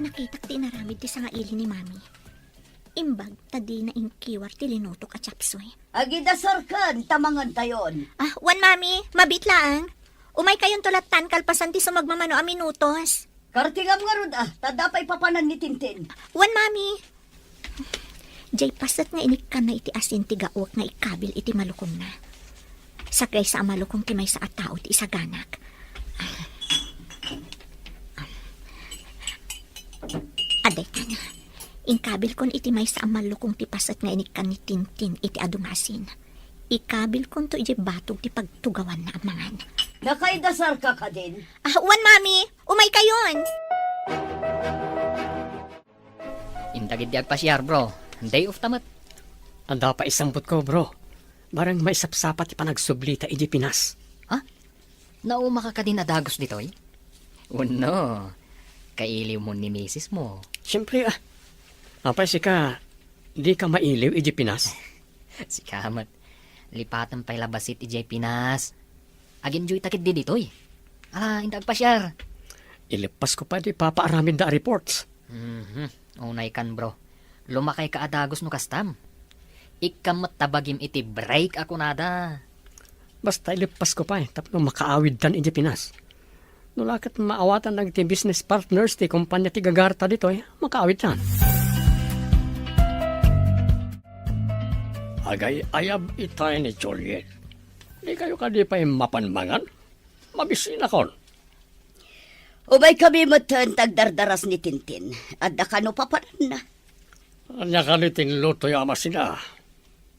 Nakitak ti inaramid ti sangaili ni Mami. Imbag ta dina inkiwar ti linutok a chapsuy. Agidasarkan, ta mangantayon. Ah, wen, Mami, mabiit laeng. Umaykayonto lattan kalpasan ti sumagmamano a minutos. Kartingam ngarud, ah, ta adda pay papanan ni Tintin. Wen, Mami. Diay paset nga inikkanna iti asin ti gaok nga ikabil iti malukongna. Sagraysa a malukong ti maysa a tao ti isaganak. Adda ita. Inkabilkon iti maysa a malukong ti paset nga inikkan ni Tintin iti adu nga asin. Ikabilkonto idiay batog ti pagtugawanna a mangan. Nakaidasarka kadin? Ah, wen, Mami. Umaykayon. Inta ketdi agpasiar, bro. Day off ta met. Adda pay isambutko, bro. Bareng maisapsapa ti panagsublita idiay Pinas. Ha? Naumaka kadin a dagus ditoy? Wenno, kailiwmo ni misismo? Siempre, ah. Apay sika, dika mailiw idiay Pinas? Sika met. Lipatem pay la bassit idiay Pinas. Ag-enjoyta ketdi ditoy. Ala, inta agpasiar. Ileppasko pay ti ipapaaramidda a reports. Mhm. Unaykan, bro. Lumakayka a dagus no kastam. Ikkam met ta bagim iti break a kunada. Basta ileppasko pay tapno makaawidtan idiay Pinas. No la ket maawatan dagiti business partners ti kompania ti gagarta ditoy, makaawidtan. Agay-ayab itay ni Juliet. Dikayo kadi pay mapan mangan? Mabisinakon. Umaykami metten ti agdardaras ni Tintin. Adda kano papananna. Ania kadi ti inlutoyo a masina?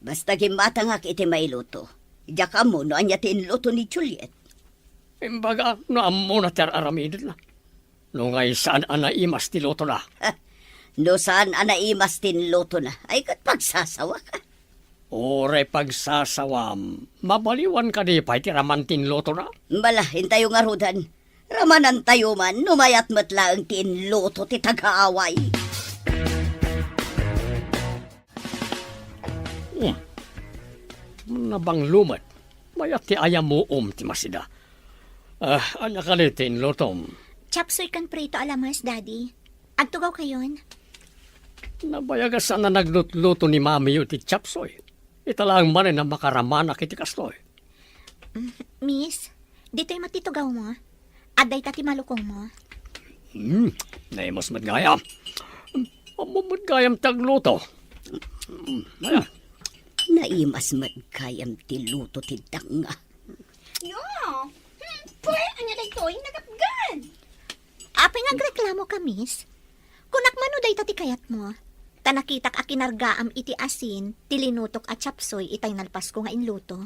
Basta gimmatangak iti mailuto. Diak ammo no ania ti inluto ni Juliet. Imbaga, no ammona ti ar-aramidenna. No ngay saan a naimas ti lutona. No saan a naimas ti inlutona, ay ket pagsasawaka. Uray pagsasawam, mabaliwan kadi pay ti raman ti inlutona? Bala, intayo ngaruden. Ramanantayo man, no mayat met laeng ti inluto ti tagaaway. Hmm. Nabanglo met. Mayat ti ayamuom ti masida. Ah, ania kadi ti inlutom? Chopsuey ken prito a lamas, Daddy. Agtugaw kayon? Nabayag a saan a naglutluto ni Mamiyo ti chopsuey. Ita laeng manen a makaramanak iti kastoy. Mm, Miss, ditoy met ti tugawmo. Adda ita ti malukongmo. Hmm, naimas met gayam. Ammom met gayam ti agluto. Hmm, ayan. Naimas met gayam ti luto ti danga. Yo! Hmm, pwe, ania daytoy? Nagapgan! Apay nga agreklamoka, Miss? Kunak man no dayta ti kayatmo. Ta nakitak a kinargaam iti asin ti linutok a chopsuey itay nalpasko nga inluto.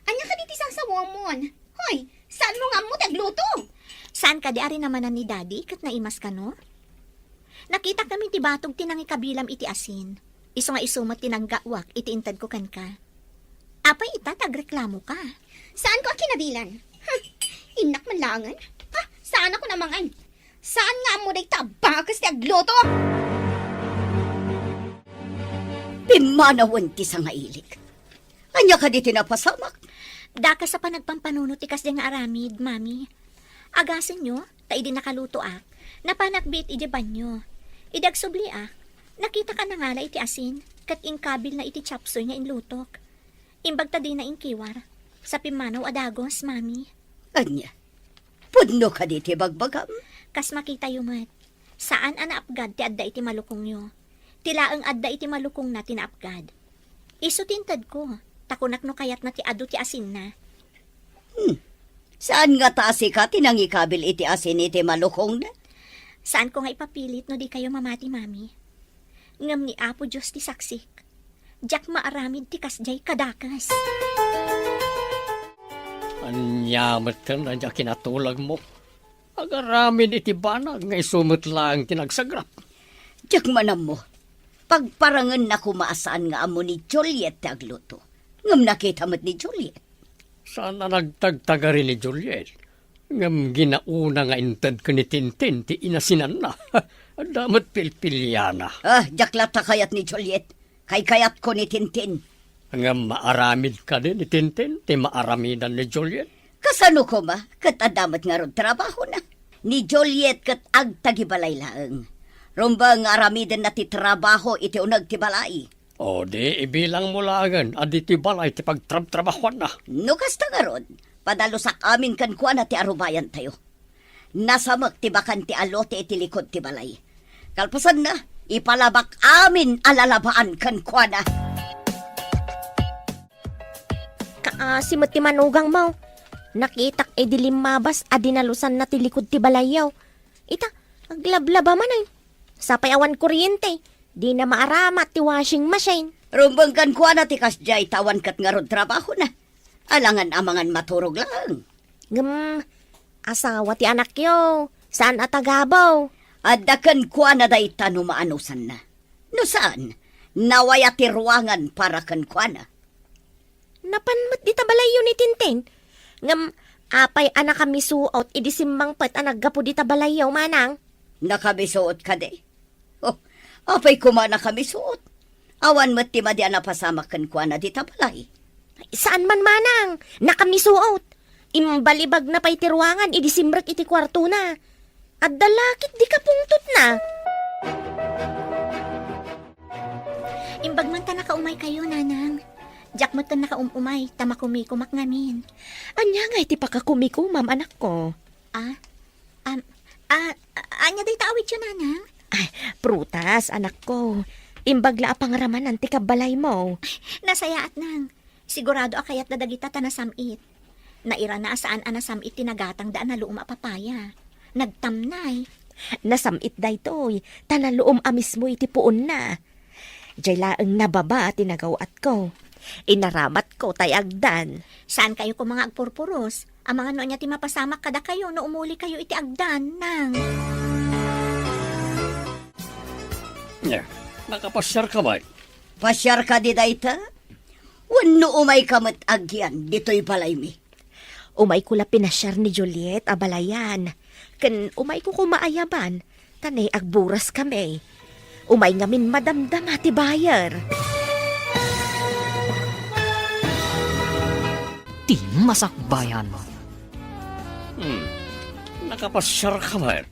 Ania kadi ti sasawaamon? Hoy, saanmo nga ammo ti agluto? Saan kadi a rinamanan ni Daddy ket naimas kano? Nakitak ngamin ti batog ti nangikabilam iti asin. Isu nga isu met ti naggapuak iti intedko kenka. Apay ita ta agreklamoka? Saanko a kinabilan. Hmm, innak man laengen. Ha, saanakon a mangan. Saan nga ammo dayta a bakes ti agluto? Pimmanawen ti sangailik. Ania kadi ti napasamak? Dakes a panagpampanunot ti kasdiay nga aramid, Mami. Agasenyo, ta idi nakalutoak, napanak biit idiay banio. Idi agsubliak, nakitak a nangala iti asin, ket inkabilna iti chopsuey nga inlutok. Imbag ta dina inkiwar, sa pimmanaw a dagus, Mami. Ania? Pudno kadi ti bagbagam? Kas makitayo met, saan a naapgad ti adda iti malukongyo. Ti laeng adda iti malukongna ti naapgad. Isu ti intedko, ta kunak no kayatna ti adu ti asinna. Hmm. Saan ngata a sika ti nangikabil iti asin iti malukongna? Saanko nga ipapilit no dikayo mamati, Mami. Ngem ni Apo Dios ti saksik. Diak maaramid ti kasdiay kadakes. Ania metten a diak kinatulagmo? Agaramid iti banag nga isu met laeng ti nagsagrap. Diak man ammo. Pagparangenna koma a saan nga ammo ni Juliet ti agluto. Ngem nakita met ni Juliet. Saan a nagtagtagari ni Juliet. Ngem ginauna nga inted ken ni Tintin ti inasinanna. Adda met pilpiliana. Ah, diak latta kayat ni Juliet. Kaykayatko ni Tintin. Ngem maaramid kadi ni Tintin ti maaramidan ni Juliet? Kasano koma, ket adda met ngarud trabahona. Ni Juliet ket agtagibalay laeng. Rumbeng nga aramidenna ti trabaho iti uneg ti balay. O di, ibilangmo laengen a ditoy balay ti pagtrabtrabahoanna. No kasta ngarud, padalusak amin kenkuana ti arubayantayo. Nasamek ti bakante a lote iti likud ti balay. Kalpasanna, ipalabak amin a lalabaan kenkuana. Kaasi met ti manugangmo. Nakitak idi limmabas a dinalusanna ti likud ti balayyo. Ita, aglablaba manen. Sapay awan kuryente, dina maaramat ti washing machine. Rumbeng kenkuana ti kasdiay ta awan ket ngarud trabahona. Alangan a mangan maturog laeng. Ngem, asawa ti anakyo, saan a tagabaw. Adda kenkuana dayta no maanusanna. No saan, nawaya ti ruangan para kenkuana. Napan met dita balayyo ni Tintin. Ngem, apay a nakamisuot idi simmangpet a naggapu dita balayyo, manang? Nakamisuot kadi? Oh, apay koma nakamisuot? Awan met ti madi a napasamak kenkuana dita balay. Saan man, manang, nakamisuot. Imbalibagna pay ti ruangan idi simrek iti kuartona. Adda la ket di kapungtotna. Imbag man ta nakaumaykayo, nanang. Diak met ken nakaum-umay, ta makumikumak ngamin. Ania ngay ti pakakumikumam, anakko? Ah, am, ah, a-, ania dayta awityo, nanang? Ay, prutas, anakko. Imbag la a pangramanan ti kabbalaymo. Nasayaat, nang. Sigurado a kayatda dagita ta nasam-it. Nairana a saan a nasam-it ti nagatangda a naluom a papaya. Nagtamnay. Nasam-it daytoy, ta naluom a mismo iti puonna. Jay laeng nababa ti nagaw-atko. Inaramatko tay agdan. Saan kayo koma nga agpurpuros? Amangan no ania ti mapasamak kadakayo no umuli kayo iti agdan, nang. Nya, nakapasiar ka, bay? Pasiar ka di dayta? Wenno umay ka met agyan ditoy balaymi? Umayko la pinasiar ni Juliet a balayan. Ken umayko koma a yaban, ta ne agburas kami. Umay ngamin madamdama ti buyer. Ti Masakbayan. Hmm. Nakapasiar ka met?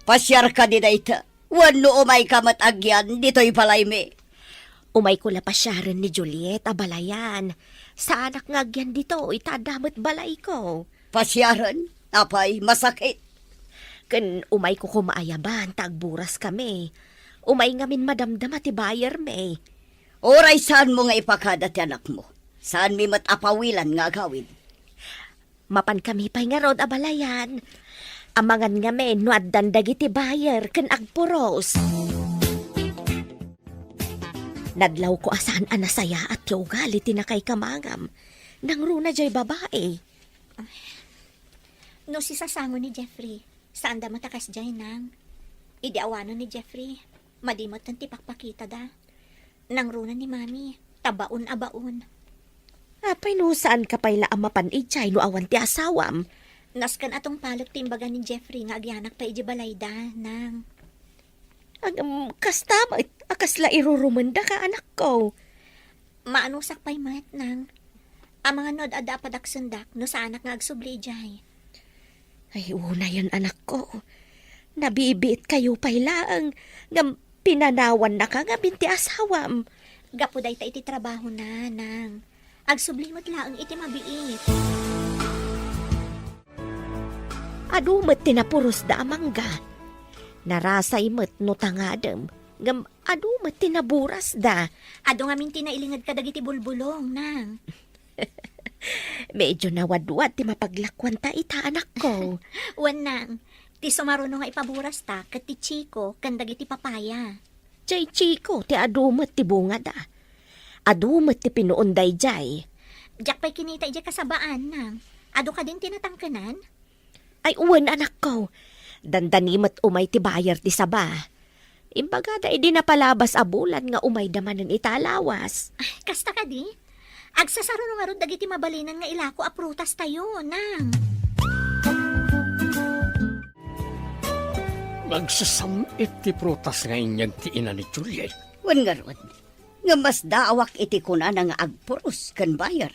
Pasiar ka di dayta? Wenno umay ka met agyan ditoy balaymi? Umayko la pasiaren ni Juliet a balayan. Saanak nga agyan ditoy ta adda met balayko. Pasiaren? Apay, masakit. Ken umayko koma a yaban ta agburas kami. Umay ngamin madamdama ti buyer mi. Uray saanmo nga ipakada ti anakmo. Saanmi met a pawilan nga agawid. Mapan kami pay ngarud a balayan. Amangan ngamin no addan dagiti buyer ken agpuros. Nadlawko a saan a nasayaat ti ugali ti nakaikamangam. Nangruna jay babai. No sisasango ni Jeffrey, saanda met a kasdiay, nang. Idi awanon ni Jeffrey, madi metten ti pakpakitada. Nangruna ni Mami, ta baon a baon. Apay no saanka pay la a mapan idiay no awan ti asawam? Nasken a tungpalek ti imbaga ni Jeffrey nga agyanak pay idiay balayda, nang. Agam, kasta met, a kasla irurumendaka, anakko. Maanusak pay met, nang. Amangan no ad-adda a padaksendak no saanak nga agsubli idiay. Ay, unayen, anakko. Nabibiit kayo pay laeng, ngem pinanawannaka ngamin ti asawam. Gapu dayta iti trabahona, nang. Agsubli met laeng iti mabiit. Adu met ti napurosda a mangga. Narasay met no tangadem, ngem adu met ti naburasda. Adu ngamin ti nailinged kadagiti bulbulong, nang. Medyo nawadwad ti mapaglakuanta ita, anakko. Wen, nang, ti sumaruno nga ipaburasta ket ti chiko ken dagiti papaya. Jay chiko ti adu met ti bungada. Adu met ti pinuon dayjay. Diak pay kinita idiay kasabaan, nang. Adu kadin ti natangkenan? Ay, wen, anakko. Dandani met umay ti buyer ti saba. Imbagada idi napalabas a bulan nga umayda manen ita a lawas. Ay, kasta kadi? Agsasaruno ngarud dagiti mabalinan nga ilako a prutas tayo, nang. Nagsasam-it ti prutas nga inyeg ti ina ni Juliet. Wen ngarud, nga masdaawak iti kunana nga agpuros ken buyer.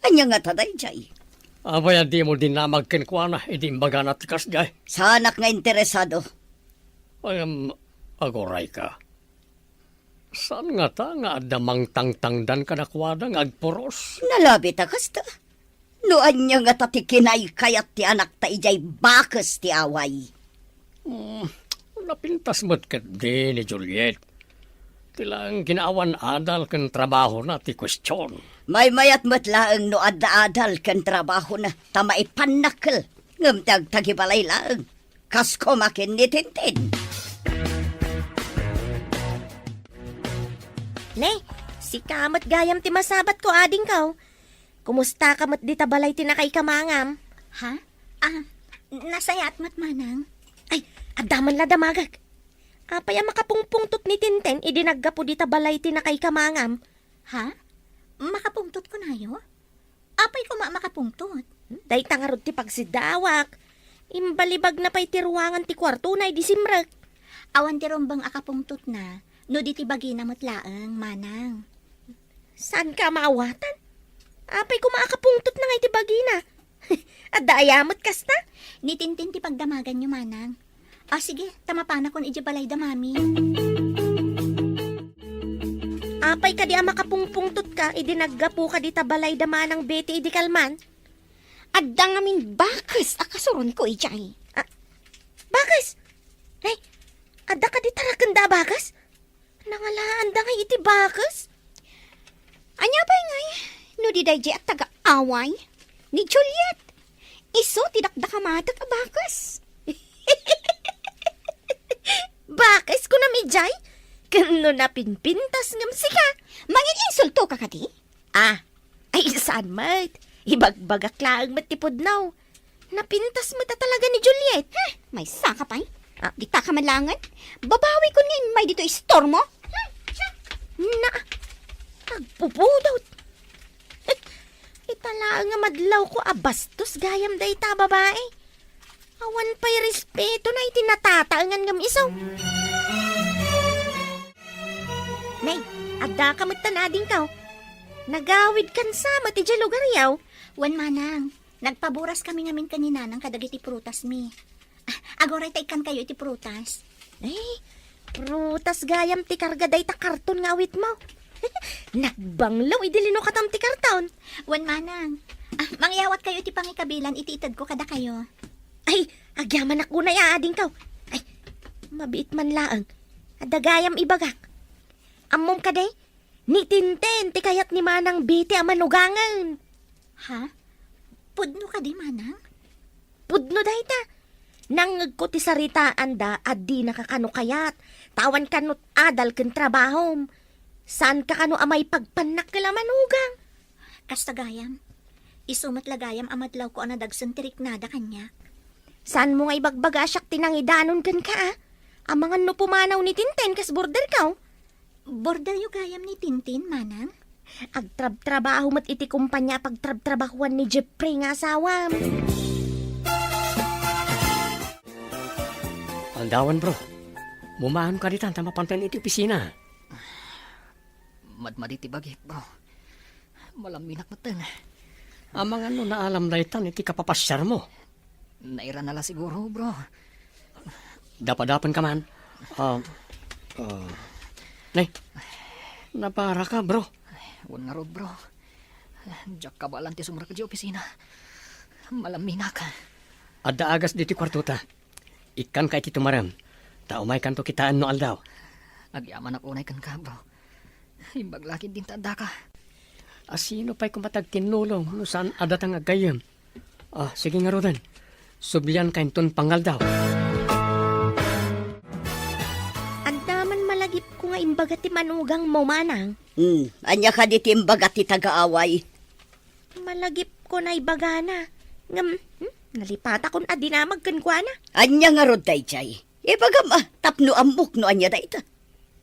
Ania ngata daydiay? Apay a dimo dinamag kenkuana idi imbagana ti kasdiay? Saanak nga interesado. Ngem, agurayka. Saan ngata nga adda mangtangtangdan kadakuada nga agpuros? Nalabit a kasta. No ania ngata ti kinaykayat ti anakta idiay bakes ti away? Hmm, napintas met ketdi ni Juliet. Ti laeng kinaawan adal ken trabahona ti kuestion. Maymayat met laeng no adda adal ken trabahona ta maipannakkel ngem ti agtagibalay laeng. Kas kumakin ni Tintin. Ne, sika met gayam ti masabatko, adingko. Kumusta ka met dita balay ti nakaikamangam? Ha? Ah, nasayaat met, manang. Ay, adda man la damagek. Apay a makapungpungtot ni Tintin idi naggapu dita balay ti nakaikamangam? Ha? Makapungtot kunayo? Apay koma a makapungtot? Dayta ngarud ti pagsiddaawak. Imbalibagna pay ti ruangan ti kuartona idi simrek. Awan ti rumbeng a kapungtotna, no di ti bagina met laeng, manang. Saanka a maawatan? Apay koma a kapungtotna nga iti bagina? Adda aya met kasta? Ni Tintin ti pagdamaganyo, manang. Ah, sige, ta mapanakon idiay balayda Mami. Apay kadi a makapungpungtotka idi naggapuka dita balayda Manang Betty idi kalman? Adda ngamin bakes a kasuronko idiay. Ah, bakes? Nay, adda kadi tarakenda a bakes? Nangalaanda ngay iti bakes? Ania pay ngay no di daydiay a taga-away ni Juliet? Isu ti dakdakamatek a bakes. Bakes, kunam idiay? Ken no napinpintas ngem sika? Mangin-insultoka kadi? Ah, ay, saan met? Ibagbagak laeng met ti pudno. Napintas met a talaga ni Juliet. Huh, maysaka pay. Ah. Dita ka man laengen. Babawikon nga immay ditoy istormo. Hmm, siya. Na, agpupudot. Ita laeng nga madlawko a bastos gayam dayta a babai. Awan pay respetona iti natataengan ngem isu. Nay, addaka met tan adingko. Nagawidkan sa met idiay lugaryo. Wen, manang, nagpaburas kami ngamin ken ni nanang kadagiti prutasmi. Ah, aguray ta ikkankayo iti prutas. Ay, prutas gayam ti karga dayta karton nga awitmo. Nagbanglo idi linukatam ti karton. Wen, manang, ah, mangyawatkayo iti pangikabilan iti itedko kadakayo. Ay, agyamanak unay a adingko. Ay, mabiit man laeng. Adda gayam ibagak. Ammom kadi? Ni Tintin ti kayat ni Manang Betty a manugangen. Ha? Pudno kadi, manang? Pudno dayta. Nangngegko ti saritaanda a dinaka kano kayat. Ta awan kano adal ken trabahom. Saanka kano a maipagpannak ken a manugang. Kasta gayam. Isu met la gayam a madlawko a nadagsen ti riknada kaniak. Saanmo nga ibagbaga a siak ti nangidanon kenka, a? Amangan no pumanaw ni Tintin kas borderko. Borderyo gayam ni Tintin, manang? Agtrabtrabaho met iti kompania a pagtrabtrabahoan ni Jeffrey nga asawam. Aldawan, bro. Mumaanka ditan ta mapantayen iti opisina. Madmadi ti bagik, bro. Malaminak metten. Amangan no naalam daytan iti kapapasiarmo. Nairana la siguro, bro. Dapadapen ka man. Ah, ah. Nay, naparaka, bro. Wen ngarud, bro. Diak kabaelan ti sumrek idiay opisina. Malaminak. Adda agas ditoy kuartota. Ikkanka iti tumarem, ta umaykanto kitaen no aldaw. Agyamanak unay kenka, bro. Imbag la ketdin ta addaka. A, sino pay koma ti agtinnulong no saan a datang aggayyem? Ah, sige ngaruden. Sublianka inton pangaldaw. Adda man malagipko nga imbaga ti manugangmo, manang. Hmm, ania kadi ti imbaga ti taga-away? Malagipko nga ibagana. Ngem, hmm, nalipatakon a dinamag kenkuana. Ania ngarud daydiay? Ibagam a, tapno ammok no ania dayta.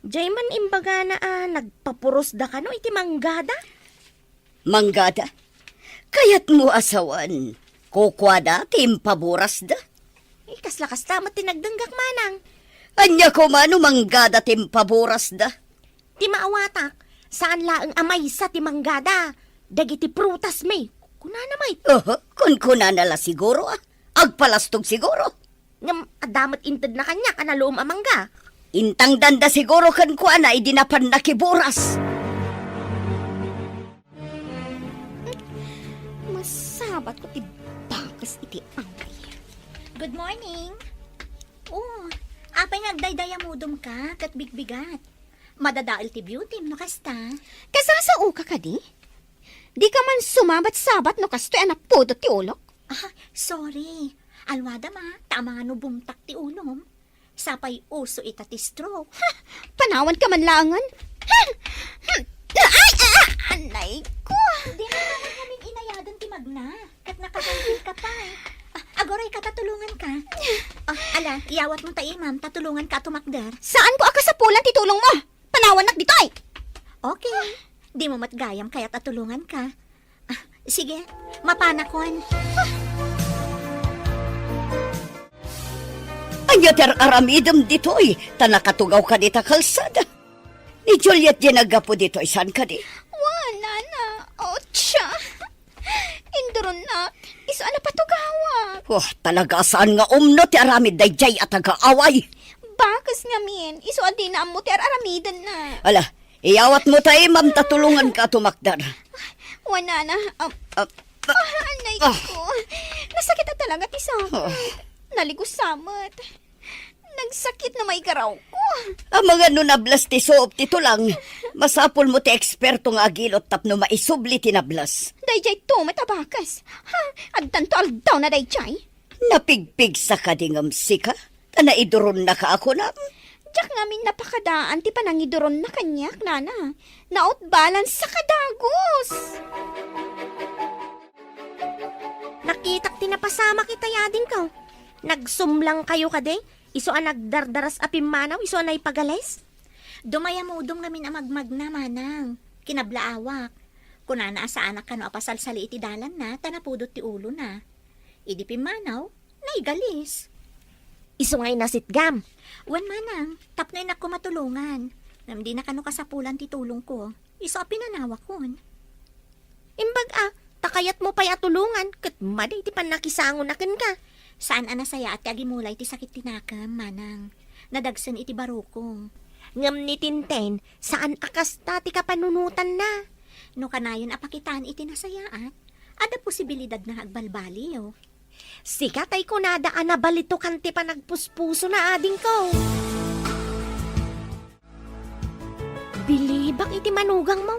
Diay man imbagana a nagpapurosda kano iti manggada. Manggada? Kayatmo a sawen, kukuada ti impaburasda? Eh, kasla kasta met ti nagdenggak, manang. Ania koma no manggada ti impaburasda? Ti maawatak, saan laeng a maysa ti manggada. Dagiti prutasmi, kunana met. Oho, kunkunana la siguro, ah. Agpalastog siguro. Ngem adda met intedna kaniak a naluom a mangga. Intangdanda siguro kenkuana idi napan nakiburas. Masabatko ti bakes iti away. Good morning. Oh, apay nga agdaydayamudom ka ket bigbigat? Madadael ti beauty no kasta. Kasasaoka kadi? Di ka man sumabat-sabat no kastoy a napudot ti ulok? Ah, sorry. Alwadam a, ta amangan no bumtak ti ulom. Sapay uso ita ti stroke. Ha! Panawan ka man laengen. Ha! Hmm. Ay, ah, anay ko. Di na naman namin inayadan ti magna. Ket nakasangpit ka pay. Ah, aguray ka, ta tulongan ka. Ah, ala, iyawat mo ta imam, ta tulongan ka a tumakder. Saan ko a kasapulan ti tulong mo? Panawannak ditoy. Okay. Di mo met gayam kayat a tulongan ka. Ah, sige, mapanakon. Ania ti ar-aramidem ditoy, ta nakatugawka dita kalsada? Ni Juliet diay naggapu ditoy, saan kadi? Wa, nana. Otsa. Induronnak, isu a napatugawak. Wah, talaga a saan nga umno ti aramid daydiay a taga-away. Bakes ngamin, isu a dina ammo ti ar-aramidenna. Ala, iyawat mo ta imam ta tulongan ka a tumakder. Wa, nana, um, Ah, ah, anay ko. Nasakit a talaga ti sakit. Ah. Naligusa met. Nagsakit no maigarawko. Amangan no nablas ti suop ti tulang, masapulmo ti eksperto nga agilot tapno maisubli ti nablas. Daydiay to met a bakes. Ha, addanto aldaw na daydiay. Napigpigsa kadi ngem sika? Ta naiduronnaka a kunam? Diak ngamin napakadaan ti panangiduronna kaniak, nana. Nautbalan sa kadagus. Nakitak ti napasamak itay adingko. Nagsumlang kayo kadi? Isu a nagdardaras a pimmanaw, isu a naipagalis? Dumayamudom ngamin a magmagna, manang. Kinablaawak. Kunana a saanak kano a pasalsali iti dalanna, ta napudot ti ulona. Idi pimmanaw, naigalis. Isu nga inasitgam. Wen, manang, tapno innak ko matulongan. Ngem dina kano kasapulan ti tulongko. Isu a pinanawakon. Imbag a, ta kayatmo pay a tulongan, ket madi ti pannakisangon a kenka. Saan a nasayaat ti agimula iti sakit ti nakem, manang. Nadagsen iti baroko. Ngem ni Tintin, saan a kasta ti kapanunotanna. No kanayon a pakitaan iti nasayaat, adda posibilidadna nga agbalbaliw. Sika tay kunada a nabalitukan ti panagpuspusona, adingko. Bilibak iti manugangmo.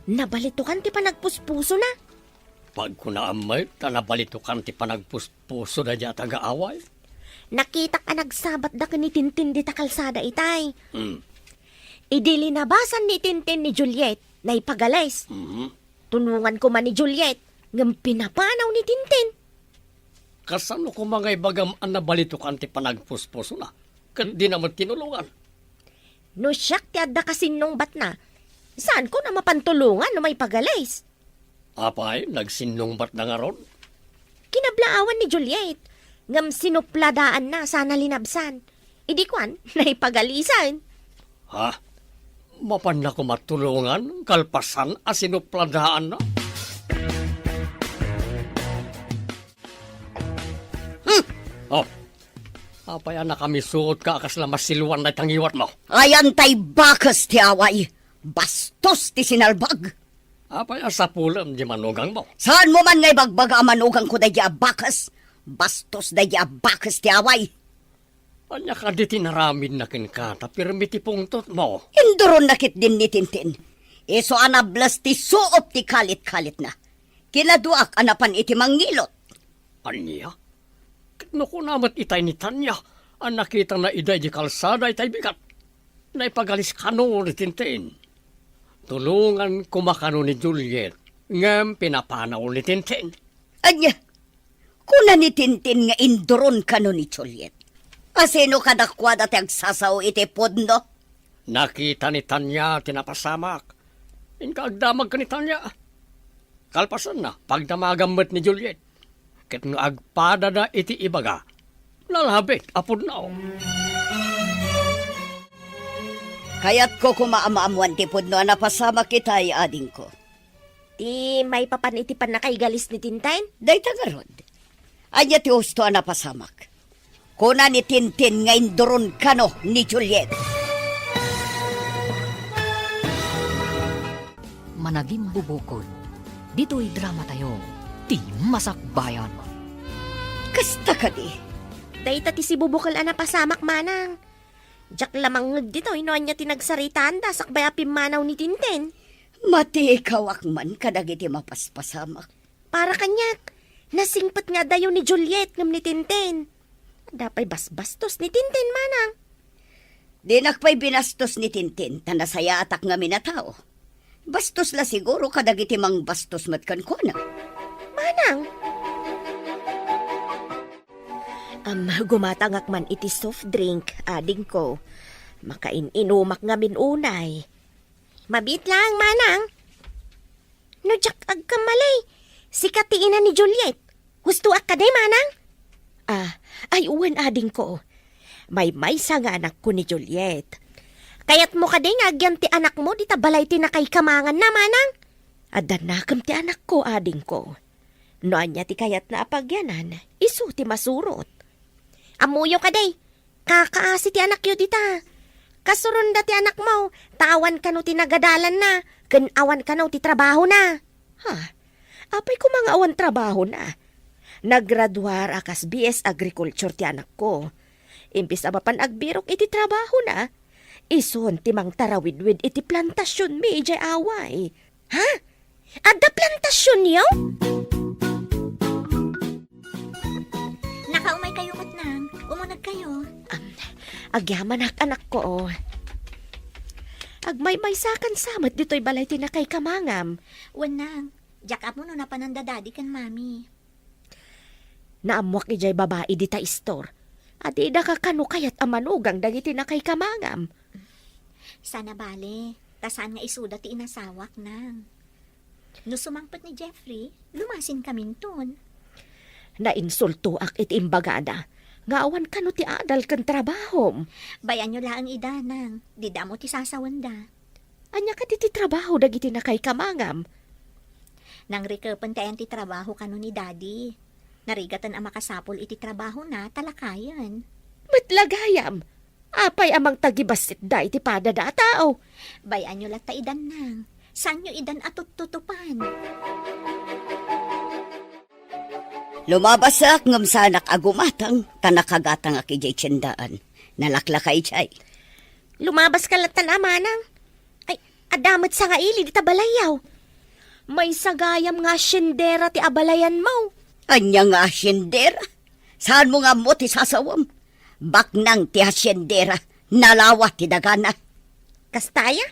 Nabalitukan ti panagpuspusona. Pagkunaam met ta nabalitukan ti panagpuspuso daydiay a taga-away. Nakitak a nagsabatda ken ni Tintin dita kalsada itay. Hmm. Idi linabasan ni Tintin ni Juliet, naipagalis. Mhm. Tulongan koma ni Juliet, ngem pinapanaw ni Tintin. Kasano koma nga ibagam a nabalitukan ti panagpuspusona? Ket dina met tinulongan. No siak ti adda kasinnungbatna, saanko a mapan tulongan no maipagalis? Apay, nagsinnungbatda ngarud? Kinablaawan ni Juliet, ngem sinupladaanna sana linabsan. Idi kuan, naipagalisan. Ha? Mapanna koma tulongan kalpasan a sinupladaanna? Hmm! Oh, apay a nakamisuotka a kasla masiluan dayta ngiwatmo? Ayan tay bakes ti away. Bastos ti sinalbag. Apay a sapulem di manugangmo? Saanmo man nga ibagbaga a manugangko daydi a bakes? Bastos daydi a bakes ti away. Ania kadi ti naramidna kenka ta pirmi ti pungtotmo? Induronna ketdin ni Tintin. Isu a nablas ti suop ti kalit-kalitna. Kinaduak a napan iti mangngilot. Ania? Ket no kuna met itay ni Tanya a nakitana idiay di kalsada itay bigat, naipagalis kano ni Tintin. Tulongan koma kano ni Juliet, ngem pinapanaw ni Tintin. Ania? Kuna ni Tintin nga induron kano ni Juliet. Asino kadakuada ti agsasao iti pudno? Nakita ni Tanya ti napasamak. Inka agdamag ken ni Tanya. Kalpasanna, pagdamagam met ni Juliet. Ket no agpadada iti ibaga, nalabit a pudno. Kayatko koma a maammoan ti pudno a napasamak itay, adingko. Ti maipapan iti pannakaigalis ni Tintin? Dayta ngarud. Ania ti husto a napasamak? Kuna ni Tintin nga induron kano ni Juliet. Managimbubukod. Ditoy dramatayo, ti Masakbayan. Kasta kadi? Dayta ti sibubukel a napasamak, manang. Diak la mangngeg ditoy no ania ti nagsaritaanda sakbay a pimmanaw ni Tintin. Matiikawak man kadagiti mapaspasamak. Para kaniak, nasingpet nga adayo ni Juliet ngem ni Tintin. Adda pay basbastos ni Tintin, manang. Dinak pay binastos ni Tintin, ta nasayaatak ngamin a tao. Bastos la siguro kadagiti mangbastos met kenkuana. Manang! Am, gumatangak man iti soft drink, adingko. Makain-inumak ngamin unay. Mabiit laeng, manang. No diak agkamali, sika ti ina ni Juliet. Hustoak kadi, manang? Ah, ay wen, adingko. Maymaysa nga anakko ni Juliet. Kayatmo kadi nga agyan ti anakmo dita balay ti nakaikamanganna, manang? Adda nakem ti anakko, adingko. No ania ti kayatna a pagyanan, isu ti masurot. Ammoyo kadi, kakaasi ti anakyo dita. Kasuronda ti anakmo, ta awan kano ti nagadalanna, ken awan kano ti trabahona. Ha? Apay koma nga awan trabahona? Nagraduar a kas B S Agriculture ti anakko. Imbes a mapan agbirok iti trabahona, isun ti mangtarawidwid iti plantasionmi idiay away. Ha? Adda plantasionyo? Nakaumay kayo met, Nang. Umuneg kayo. Am, agyamanak, anakko. Agmaymaysakan sa met ditoy balay ti nakaikamangam. Wen, Nang. Diak ammo no napanan da Daddy ken Mami. Naammoak idiay babai dita istor. Adida kakano kayat a manugang dagiti nakaikamangam. Sana bale, ta saan nga isuda ti inasawak, Nang. No sumangpet ni Jeffrey, lumasin kaminton. Nainsultoak iti imbagada nga awan kano ti adal ken trabahom. Bayanyo laeng ida, Nang. Dida mo ti sasawenda. Ania kadi ti trabaho dagiti nakaikamangam? Nangrikepen ti ayan ti trabaho kano ni Daddy. Narigaten a makasapul iti trabahona ta lakayen. Met la gayam, apay a mangtagibassit da iti padada a tao? Bay-anyo latta idan, Nang. Saanyo idan a tuttutupan. Lumabasak ngem saanak a gumatang ta nakagatangak idiay tiendaan. Nalaklaka idiay. Lumabaska lattan a manang. Ay, adda met sangaili dita balayyo. Maysa gayam nga haciendera ti abalayanmo. Ania nga haciendera? Saanmo nga ammo ti sasawem? Baknang ti haciendera, nalawa ti dagana. Kasta aya?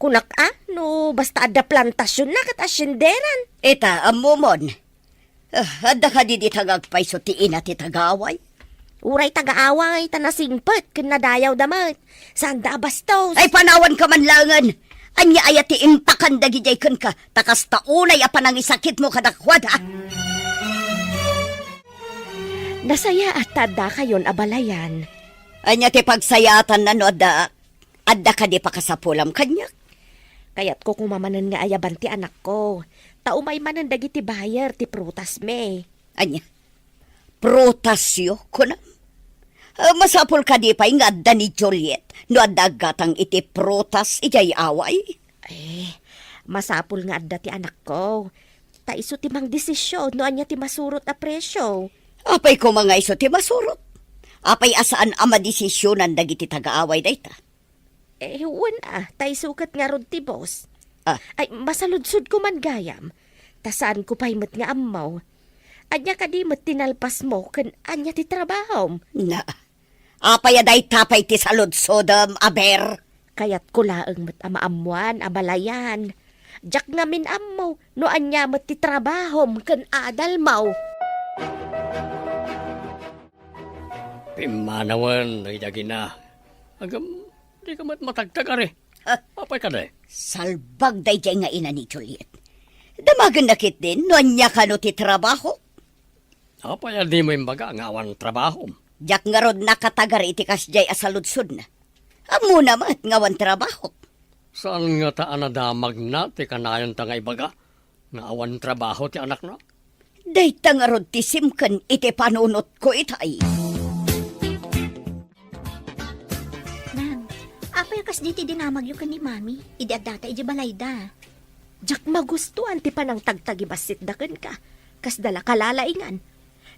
Kunak a, no basta adda plantasionna ket hacienderan. Ita, ammomon. Ah, adda kadi dita nga agpayso ti ina ti taga-away? Uray taga-away, ta nasingpet ken nadayawda met. Saanda a bastos. Ay, panawanka man laengen! Ania aya ti impakan dagidiay kenka, ta kasta unay a panangisakitmo kadakuada? Nasayaat ta addakayon a balayan. Ania ti pagsayaatanna no adda, adda kadi pakasapulam kaniak? Kayatko koma manen nga ayaban ti anakko, ta umay manen dagiti buyer ti prutasmi. Ania? Prutasyo, kunam? Ah, masapul kadi pay nga adda ni Juliet no adda aggatang iti prutas idiay away? Eh, masapul nga adda ti anakko. Ta isu ti mangdesisyon no ania ti masurot a presyo. Apay koma nga isu ti masurot? Apay a saan a madesisyonan dagiti taga-away dayta? Eh, wen a, ta isu ket ngarud ti boss. Ah. Ay, masaludsodko man gayam. Ta saanko pay met nga ammo. Ania kadi met ti nalpasmo ken ania ti trabahom? Na, apay a dayta pay ti saludsodem, aber? Kayatko laeng met a maammoan a balayan. Diak ngamin ammo no ania met ti trabahom ken adalmo. Pimmanawen, dagidagina. Agam, dika met matagtagari. Ha? Apay kadi? Salbag daydiay nga ina ni Juliet. Damagenna ketdin no ania kano ti trabaho. Apay a dimo imbaga nga awan trabahom? Diak ngarud nakatagar iti kasdiay a saludsodna. Ammona met nga awan trabahok. Saan ngata a nadamagna ti kanayonta nga ibaga nga awan trabaho ti anakna? Dayta ngarud ti simken iti panunotko itay. Nang, apay a kasdi ti dinamagyo ken ni Mami idi addata idiay balayda? Diak magustuan ti panangtagtagibassitda kenka, kasda la kalalaingan.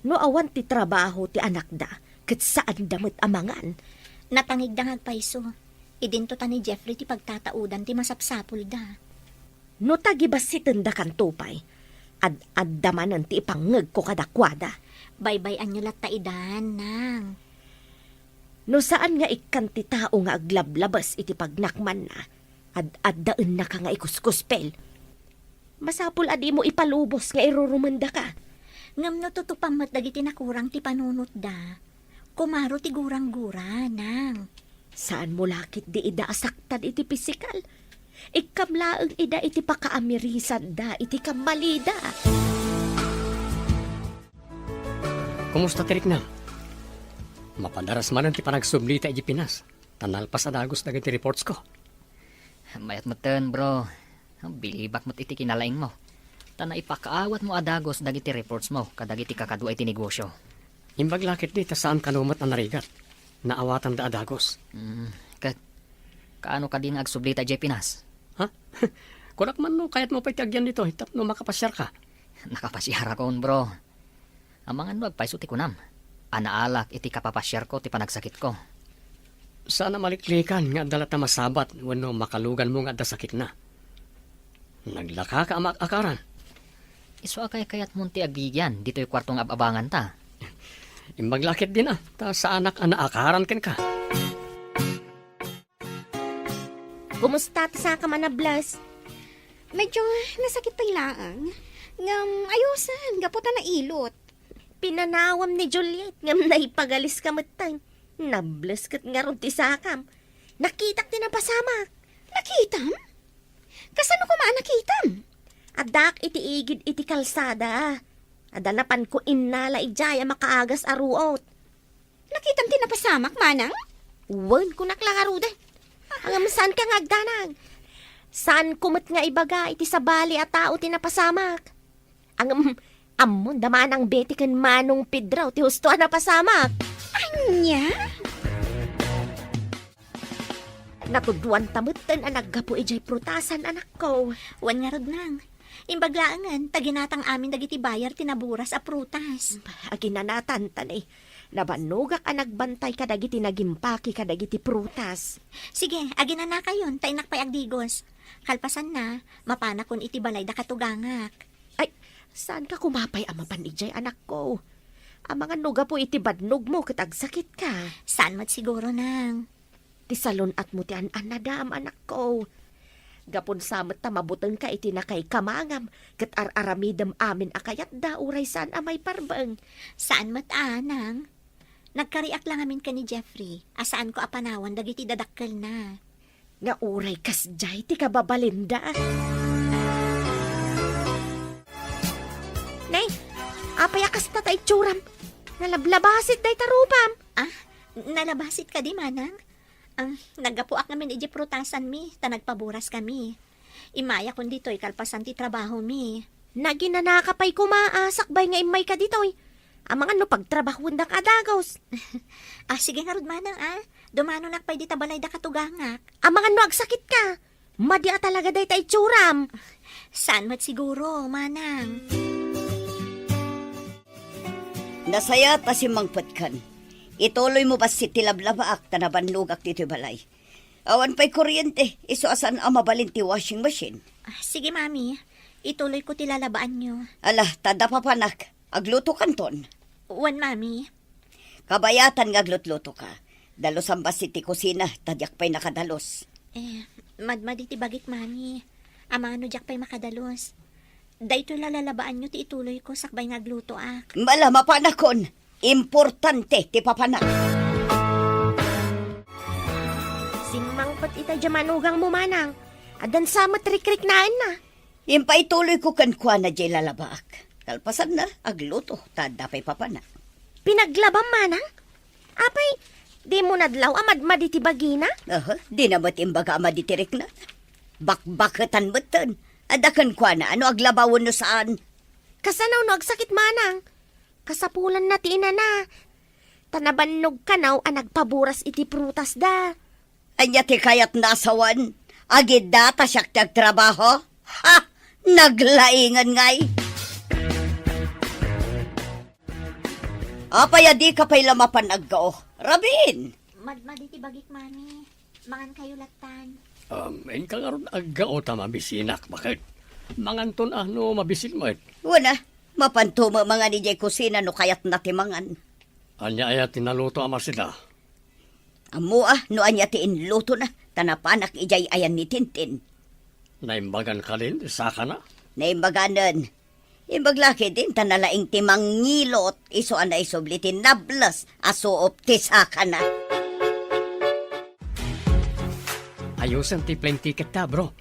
No awan ti trabaho ti anakda, ket saanda met a mangan. Natangigda nga agpayso. Idinto ta ni Jeffrey ti pagtataudan ti masapsapulda. No tagibassitendakanto pay, ad-adda manen ti ipangngegko kadakuada. Baybay-anyo latta idan, Nang. No saan nga ikkan ti tao nga aglablabes iti pagnakmanna, ad-addaennaka nga ikuskuspel. Masapul a dimo ipalubos nga irurumendaka. Ngem no tutupam met dagiti nakurang ti panunotda, kumaro ti gurang-gura, Nang. Saanmo la ketdi ida a saktan iti pisikal. Ikkam laeng ida iti pakaamirisanda iti kammalida. Kumusta ti riknam? Mapadaras manen ti panagsublita idiay Pinas, ta nalpas a dagus dagiti reportsko. Mayat metten, bro. Bilibak met iti kinalaingmo. Ta naipakaawatmo a dagus dagiti reportsmo kadagiti kakaduay ti negosyo. Imbag la ketdi ta saan kano met a narigat. Naawatanda a dagus. Mm, ket, kaano kadi nga agsublita idiay Pinas? Ha? Kunak man no kayatmo pay ti agyan ditoy tapno makapasiarka. Nakapasiarakon, bro. Amangan no agpayso ti kunam. a naalak iti kapapasiarko ti panagsakitko. Saan a maliklikan nga adda latta masabat wenno makaluganmo nga adda sakitna. Naglakaka a maakaran. Isu a kaykayatmon ti agigian ditoy kuarto nga ab-abanganta. Imbag la ketdin a, ta saanak a naakaran kenka. Kumusta ti sakam a nables? Medyo nasakit pay laeng. Ngem ayosen, gapu ta nailot. Pinanawam ni Juliet, ngem naipagalis ka metten. Nables ket ngarud ti sakam. Nakitak ti napasamak. Nakitam? Kasano koma a nakitam? Addak iti igid iti kalsada. Adda napanko innala idiay a makaagas a ruot. Nakitam ti napasamak, manang? Wen, kunak la ngaruden. Ngem saanka nga agdanag. Saanko met nga ibaga iti sabali a tao ti napasamak. Ngem, ammon da Manang Betty ken Manong Pedro ti husto a napasamak. Ania? Natudloanta metten a naggapu idiay prutasan, anakko. Wen ngarud, nang. Imbag laengen, ta ginatang amin dagiti buyer ti naburas a prutas. Aginanatan ta ne. Nabannogak a nagbantay kadagiti nagimpake kadagiti prutas. Sige, aginanakayon, ta innak pay agdigos. Kalpasanna, mapanakon iti balay da katugangak. Ay, saanka koma pay a mapan idiay, anakko? Amangan no gapu iti badnogmo ket agsakitka. Saan met siguro, nang. Ti salun-atmo ti an-annadam, anakko. Gapun sa met ta mabutengka iti nakaikamangam ket ar-aramidem amin a kayatda uray saan a maiparbeng. Saan met a, nang. Nagkariak la ngamin ken ni Jeffrey a saanko a panawan dagiti dadakkelna. Nga uray kasdiay ti kababalinda. Nay, apay a kasta ta itsuram? Nalablabasit dayta rupam. Ah, nalabasit kadi, manang? Ang naggapuak ngamin iti prutasanmi, ta nagpaburas kami. Immayakon ditoy kalpasan ti trabahomi. Naginanaka pay koma a sakbay nga immayka ditoy. Amangan no pagtrabahuendak a dagus. Ah, sige ngarud, manang, a. Dumanonak pay dita balay da katugangak. Amangan no agsakitka. Madi a talaga dayta itsuram. Saan met siguro, manang? Nasayaat a simmangpetkan. Ituloymo bassit ti lablabaak ta nabannogak ditoy balay. Awan pay kuryente, isu a saan a mabalin ti washing machine. Ah, sige, mami. Ituloyko ti lalabaanyo. Ala, ta adda papanak. Aglutokanton. Wen, mami. Kabayatan nga aglutlutoka. Dalusam bassit ti kusina, ta diak pay nakadalus. Eh, madmadi ti bagik, mami. Amangan no diak pay makadalus. Daytoy la lalabaanyo ti ituloyko sakbay nga aglutoak. Ala, mapanakon. Importante ti papanak. Simmangpet ita diay manugangmo, manang. Addan sa met rikriknaenna. Impaituloyko kenkuana diay lalabaak. Kalpasanna, agluto, ta adda pay papanak. Pinaglabam, manang? Apay, dimo nadlaw a madmadi ti bagina? Aha, dina met imbaga a madi ti rikna. Bakbaketan metten. Adda kenkuana, a no aglaba wenno saan. Kasano no agsakit, manang? Kasapulanna ti inana. Ta nabannog kano a nagpaburas iti prutasda. Ania ti kayatna a sawen? Agidda ta siak ti agtrabaho? Ha! Naglaingen ngay! Apay a dika pay la mapan aggao? Rabin! Madmadi ti bagik, mami. Mangankayo lattan. Um, inka ngarud aggao ta mabisinak, baket? Manganton a no mabisin met. Wen a, mapanto met mangan idiay kusina no kayatna ti mangan. Ania aya ti naluto a masida? Ammo a no ania ti inlutona, ta napanak idiay ayan ni Tintin. Naimbagan kadin ti sakana? Naimbaganen. Imbag la ketdin ta nalaing ti mangilot, isu a naisubli ti nables a suop ti sakana. Ayosen ti plane ticket ta, bro.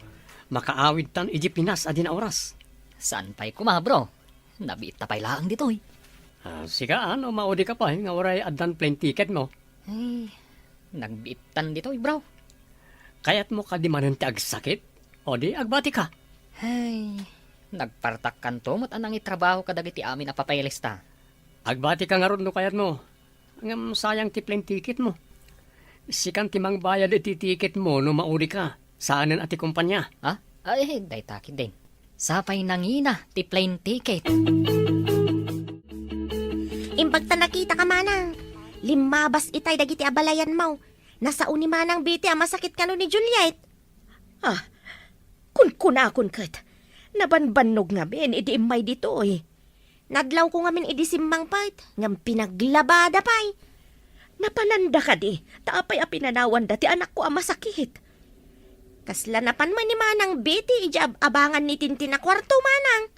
Makaawidtan iti Pinas a dina oras. Saan pay koma, bro? Nabiitta pay laeng ditoy. Ah, sika, ano, maudika pay nga uray addan plane ticket mo? Ay, nagbiittan ditoy, bro. Kayatmo kadi manen ti agsakit? O di, agbatika. Ay, nagpartakkanto met a nangitrabaho kadagiti amin a papeles ta. Agbatika ngarud no kayatmo. Ngem sayang ti plane ticket mo. Sikan ti mangbayad iti ticket mo no maudika. Saanen a ti kumpanya. Ha? Ay, dayta ketdin. Sapay nangina ti plane ticket. Bagta nakitaka, manang. Limmabas itay dagiti abalayanmo. Nasao ni Manang Betty a masakit kano ni Juliet. Ah, kunkunakon ket. Nabanbannog ngamin idi immay ditoy. Nadlawko ngamin idi simmangpet, ngem pinaglabada pay. Napananda kadi, ta apay a pinanawanda ti anakko a masakit? Kasla napan met ni Manang Betty idi ab-abangan ni Tintin a kuarto, manang.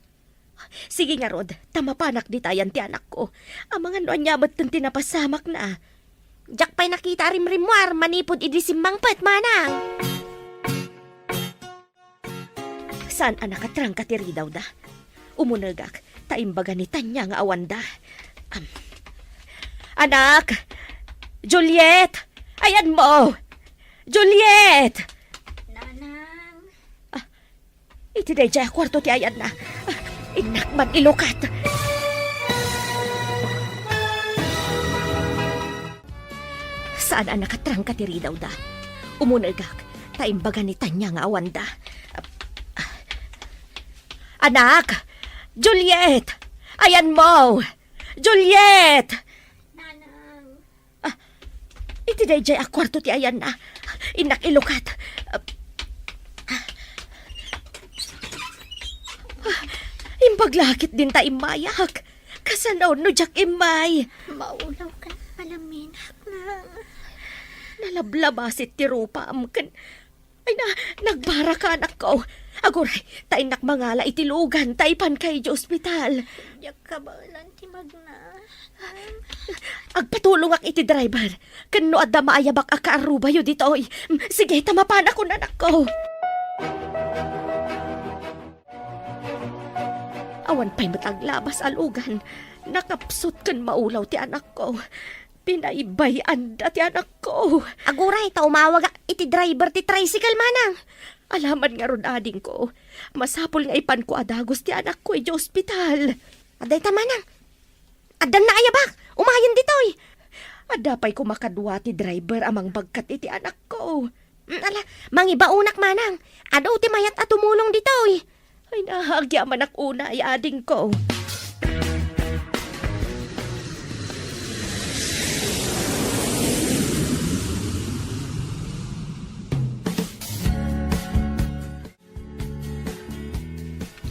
Sige ngarud, ta mapanak ditayan ti anakko. Amangan no ania metten ti napasamakna. Diak pay nakita a rimrimmuar manipud idi simmangpet, manang. Saan a nakatrangka ti ridawda? Umunegak, ta imbaga ni Tanya nga awanda. Am. Anak! Juliet! Ayanmo! Juliet! Nanang. Ah, iti daydiay a kuarto ti ayanna. Ah, innak man ilukat. Saan a nakatrangka ti ridawda. Umunegak, ta imbaga ni Tanya nga awanda. Anak! Juliet! Ayanmo! Juliet! Nanang. Ah, iti daydiay a kuarto ti ayanna. Innak ilukat. Ah, imbag la ketdin ta immayak. Kasano no diak immay? Maulaw ka, palaminak na. Nalablabas ti rupam ken, ay na, nagbaraka, anakko. Aguray, ta innak mangala iti lugan, ta ipanka iti ospital. Diak kabaelan ti magna. Agpatulongak iti driver. Ken no adda maayabak a kaarrubayo ditoy. Sige, ta mapanakon, anakko. Awan pay met aglabas a lugan. Nakapsut ken maulaw ti anakko. Pinaybay-anda ti anakko. Aguray, ta umawagak iti driver ti tricycle, manang. Alaman ngarud, adingko. Masapul nga ipanko a dagus ti anakko iti ospital. Adda ita, manang. Addan naayabak. Umayen ditoy. Adda pay koma kadua ti driver a mangbagkat iti anakko. Mm, ala, mangibaonak, manang. Adu ti mayat a tumulong ditoy. Ay, nahagyamanak unay, adingko.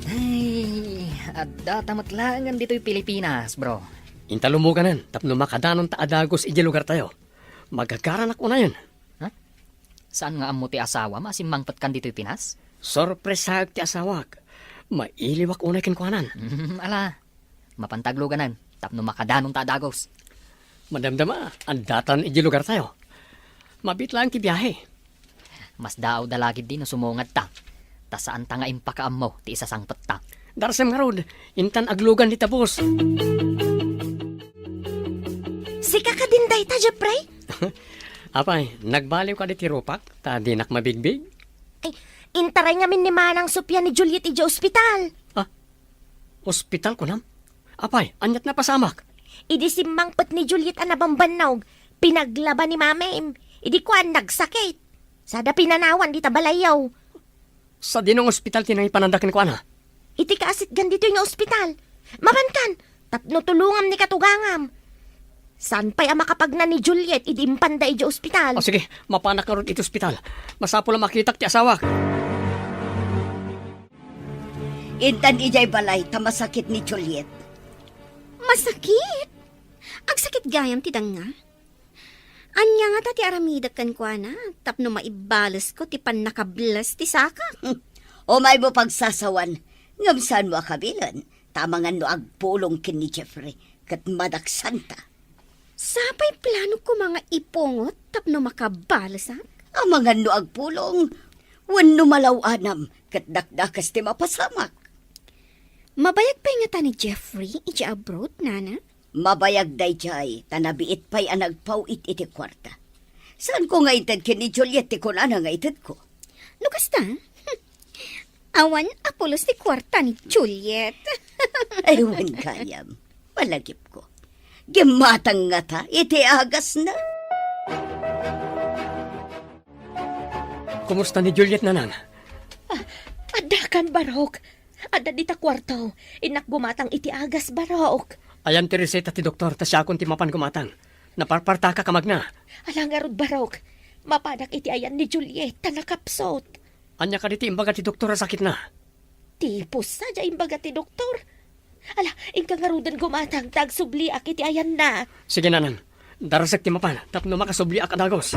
Ay, adda ta met laengen ditoy Pilipinas, bro. Inta lumuganan tapno makadanonta a dagus idiay lugartayo. Magagaranak unayen. Ha? Saan nga ammo ti asawam a simmangpetkan ditoy Pinas? Sorpresaek ti asawak. Mailiwak unay kenkuanan. Ala, mapanta agluganan tapno makadanonta a dagus. Madamdama, addatan idiay lugartayo. Mabiit laeng ti biahe. Masdaawda la ketdi no sumungadta, ta saanta nga impakaammo ti isasangpetta. Darsem ngarud, intan aglugan dita bus. Sika kadin dayta, Jeffrey? Apay, nagbaliw kadi ti rupak, ta dinak mabigbig? Ay, intaray ngamin ni Manang Sofia ni Juliet idiay ospital. Ah, ospital kunam? Apay, aniat napasamak? Idi simmangpet ni Juliet a nabambannog, pinaglaba ni Mamim. Idi kuan, nagsakit. Sada pinanawan dita balayyo. Sadino nga ospital ti nangipananda kenkuana? Iti kaasitgan ditoy nga ospital. Mapankan, tapno tulongam ni katugangam. Saan pay a makapagna ni Juliet idi impanda idiay ospital? O, sige, mapanak ngarud iti ospital. Masapul a makitak ti asawak. Intan idiay balay ta masakit ni Juliet. Masakit? Agsakit gayam ti danga? Ania ngata ti aramidek kenkuana tapno maibalesko ti pannakables ti sakak? Umaymo pagsasawan, ngem saanmo a kabilen, ta amangan no agpulong ken ni Jeffrey ket madaksanta. Sapay planok koma nga ipungot tapno makabalesak? Amangan no agpulong, wenno malaw-anam ket dakdakes ti mapasamak. Mabayag pay ngata ni Jeffrey idiay abroad, nana? Mabayag daydiay, ta nabiit pay a nagpaw-it iti kuarta. Saanko nga inted ken ni Juliet ti kunana nga itedko. No kasta, awan a pulos ti kuarta ni Juliet. Ay, wen gayam. Malagipko. Gimmatang ngata iti agasna. Kumusta ni Juliet, nanang? Ah, addakan, barok. Adda dita kuarto. Innak gumatang iti agas, barok. Ayan ti reseta ti doktor, ta siakon ti mapan gumatang. Naparpartaka ka, Magna. Ala ngarud, barok. Mapanak iti ayan ni Juliet, ta nakapsut. Ania kadi ti imbaga ti doktor a sakitna? Tipus sadiay imbaga ti doktor. Ala, inka ngaruden gumatang, ta agsubliak iti ayanna. Sige, Nanang. Darasek ti mapan, tapno makasubliak a dagus.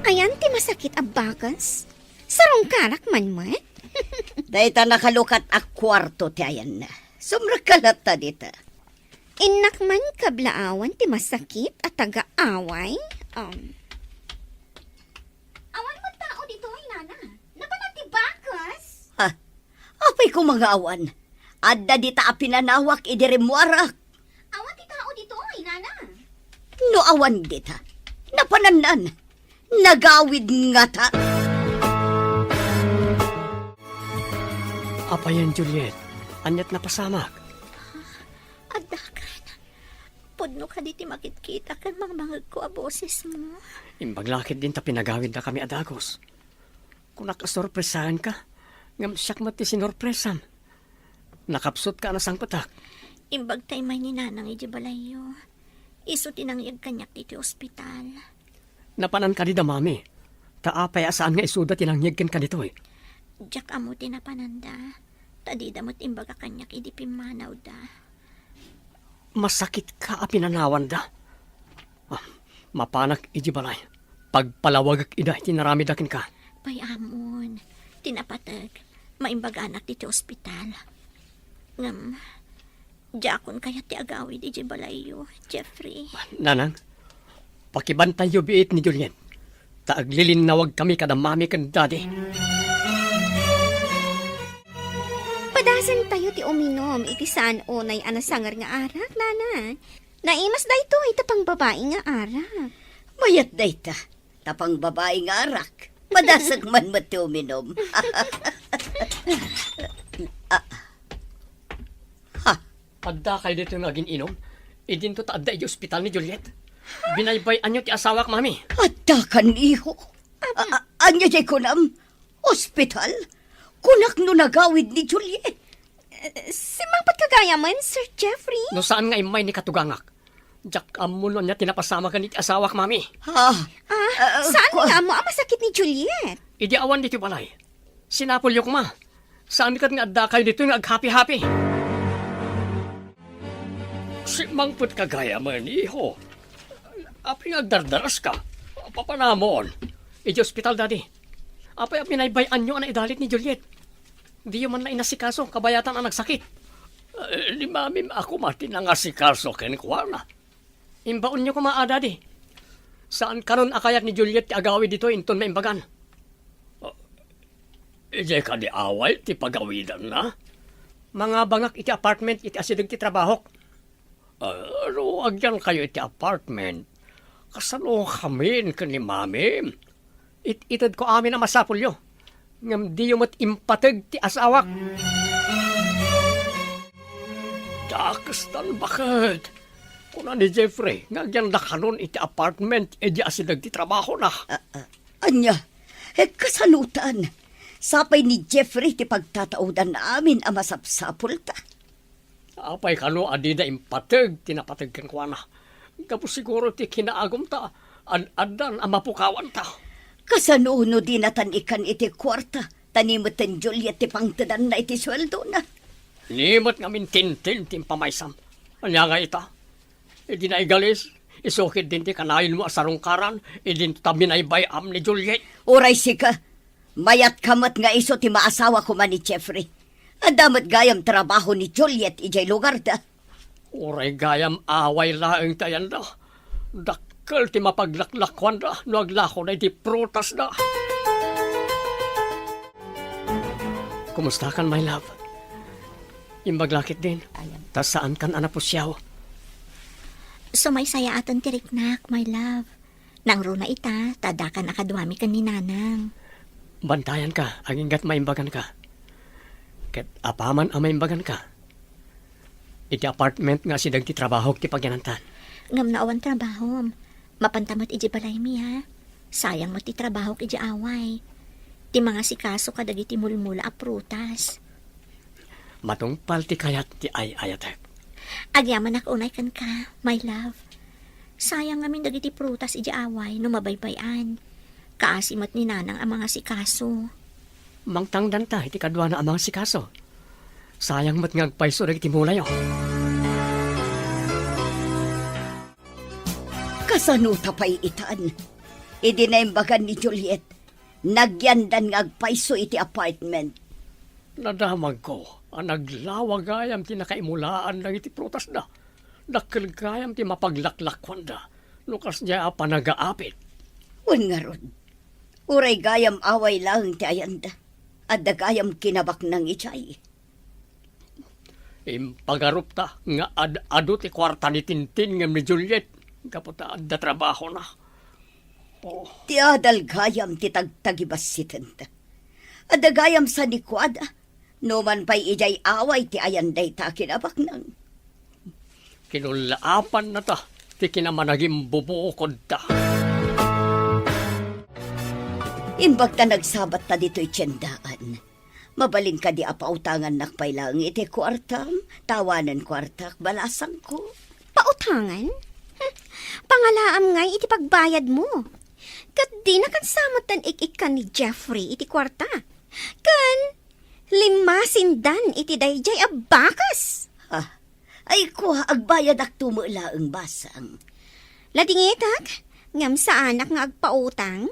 Ayan ti masakit a bagas? Sarungkarak man met? Dayta nakalukat a kuarto ti ayanna. Sumrekka latta dita. Innak man kablaawan ti masakit a taga-away? Um, awan met tao ditoy, Nana. Napanan ti bagas? Ha? Apay koma nga awan? Adda dita a pinanawak idi rimmuarak. Awan ti tao ditoy, Nana. No awan dita, napanannan. Nagawid ngata. Apayen, Juliet, aniat napasamak? Addakan. Pudno kadi ti makitkita ken mangmangegko a bosesmo. Imbag la ketdin ta pinagawiddakami a dagus. Kunak a sorpresaenka, ngem siak met ti sinorpresam. Nakapsutka a nasangpetak. Imbag ta immay ni Nanang idiay balayyo. Isu ti nangyeg kaniak ditoy ospital. Napanan kadi da, Mami? Ta apay a saan nga isuda ti nangyeg kenka ditoy? Diak ammo ti napananda, ta dida met imbaga kaniak idi pimmanawda. Masakitka a pinanawanda? Ah, mapanak idiay balay. Pagpalawagek ida iti naramidda kenka. Pay ammon, ti napateg, maimbaganak ditoy ospital. Ngem, diakon kayat ti agawid idiay balayyo, Jeffrey. Nanang, pakibantayo biit ni Juliet, ta aglilinnawagkami kada Mami ken Daddy. Padasentayo ti uminom iti saan unay a nasanger nga arak, Nanang. Naimas daytoy ta pangbabai nga arak. Mayat dayta, ta pangbabai nga arak. Madasek man met ti uminom. Ah. Ha? Addakay ditoy nga agin-inom? Idinto ta adda idiay ospital ni Juliet. Binaybay-anyo ti asawak, Mami. Addakan, iho. A-, a-, ania diay kunam? Ospital? Kunak no nagawid ni Juliet. Eh, simmangpetka gayamen, Sir Jeffrey? No saan nga immay ni katugangak, diak ammo no ania ti napasamagen iti asawak, Mami. Ah, ah, saan nga ammo a masakit ni Juliet? Idi awan ditoy balay, sinapulyo koma. Saan ket nga addakayo ditoy nga aghapi-hapi. Simmangpetka gayamen, iho. Apay nga agdardaraska? Papanamon. Idiay ospital, Daddy. Apay a binaybay-anyo a naidalit ni Juliet? Diyo man la inasikaso, kabayatan a nagsakit. Eh, ni Mamim a koma ti nangasikaso kenkuana. Imbaonyo koma a, Daddy. Saan kanon a kayat ni Juliet ti agawid ditoy inton maimbagan? Ah, idiay kadi away ti pagawidanna? Mangabangak iti apartment iti asideg ti trabahok. Ah, no agyankayo iti apartment, kasano ngamin ken ni Mami? It-itedko amin a masapulyo, ngem diyo met impateg ti asawak. Dakestan baket, kuna ni Jeffrey nga agyanda kanon iti apartment idiay asideg ti trabahona. Ah, ah, ania? Eh, kasanotan? Sapay ni Jeffrey ti pagtataodan amin a masapsapulta. Apay kano a dida impateg ti napateg kenkuana? Gapu siguro ti kinaagumta, ad-addan a mapukawanta. Kasano no dinatan ikkan iti kuarta, ta ni metten Juliet ti pangtedanna iti sueldona? Ni met ngamin tintin ti impamaysam. Ania nga ita? Idi naigalis, isu ketdin ti kanayon mo a sarungkaran, idinto ta binaybay-am ni Juliet. Uray sika, mayatka met nga isu ti maasawa koma ni Jeffrey. Adda met gayam trabaho ni Juliet idiay lugarda. Uray gayam away laeng ti ayanda. Dakkel ti mapaglaklakuanda no aglakona iti prutasda. Kumustakan, my love? Imbag la ketdin, ta saankan a napusiaw. Sumaysayaaten ti riknak, my love. Nangruna ita, ta addakan a kaduami ken ni Nanang. Bantayanka, agingga't maimbaganka. Ket apaman a maimbaganka, iti apartment nga asideg ti trabahok ti pagyanantan. Ngem no awan trabahom, mapanta met idiay balaymi, a? Sayang met ti trabahok idiay away. Ti mangasikaso kadagiti mulmula a prutas. Matungpal ti kayat ti ay-ayatek. Agyamanak unay kenka, my love. Sayang ngamin dagiti prutas idiay away no mabaybay-an. Kaasi met ni Nanang a mangasikaso. Mangtangdanta iti kaduana a mangasikaso. Sayang met nga agpayso dagiti mulayo. Kasano ta pay itan? Idi naimbagan ni Juliet, nagyandan nga agpayso iti apartment. Nadamagko a naglawa gayam ti nakaimulaan dagiti prutasda. Dakkel gayam ti mapaglaklakuanda no kasdiay a panagaapit. Wen ngarud, uray gayam away laeng ti ayanda, adda gayam kinabaknang idiay. Impagarupta nga ad-adu ti kuarta ni Tintin ngem ni Juliet gapu ta adda trabahona. Oh. Ti adal gayam ti tagtagibassitenta. Adda gayam sanikuada, numan pay idiay away ti ayan dayta a kinabaknang. Kinullaapanna ta ti kinamanagimbubukodta. Imbag ta nagsabatta ditoy tiendaan, mabalin kadi a pautangannak pay laeng iti kuartam? Tawanen kuartak, balasangko. Pautangan? Hm, pangalaam ngay iti pagbayadmo. Ket dinakan sa metten ik-ikkan ni Jeffrey iti kuarta. Ken limmasindan iti daydiay a bakas. Ah, ay kua, agbayadakto met laeng, basang. Ladingitak, ngem saanak nga agpautang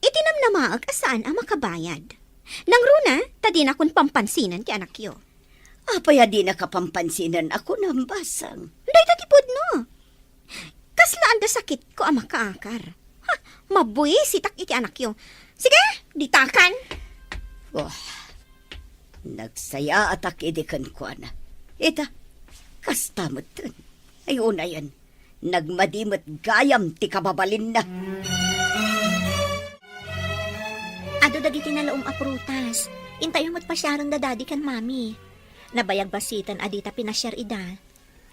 iti namnamaek a saan a makabayad. Nangruna, ta dinakon pampansinan ti anakyo. Apay a dinaka pampansinan a kunam, basang? Dayta ti pudno. Kasla adda sakitko a makaakar. Ha, mabuisitak iti anakyo. Sige, ditakan. Oh, nagsayaatak idi kenkuana. Ita, kasta metten. Ay, unayen, nagmadi met gayam ti kababalinna. Adu dagiti nalaom a prutas. Intayo met pasiaren da Daddy ken Mami. Nabayag basiten a dita pinasiar ida.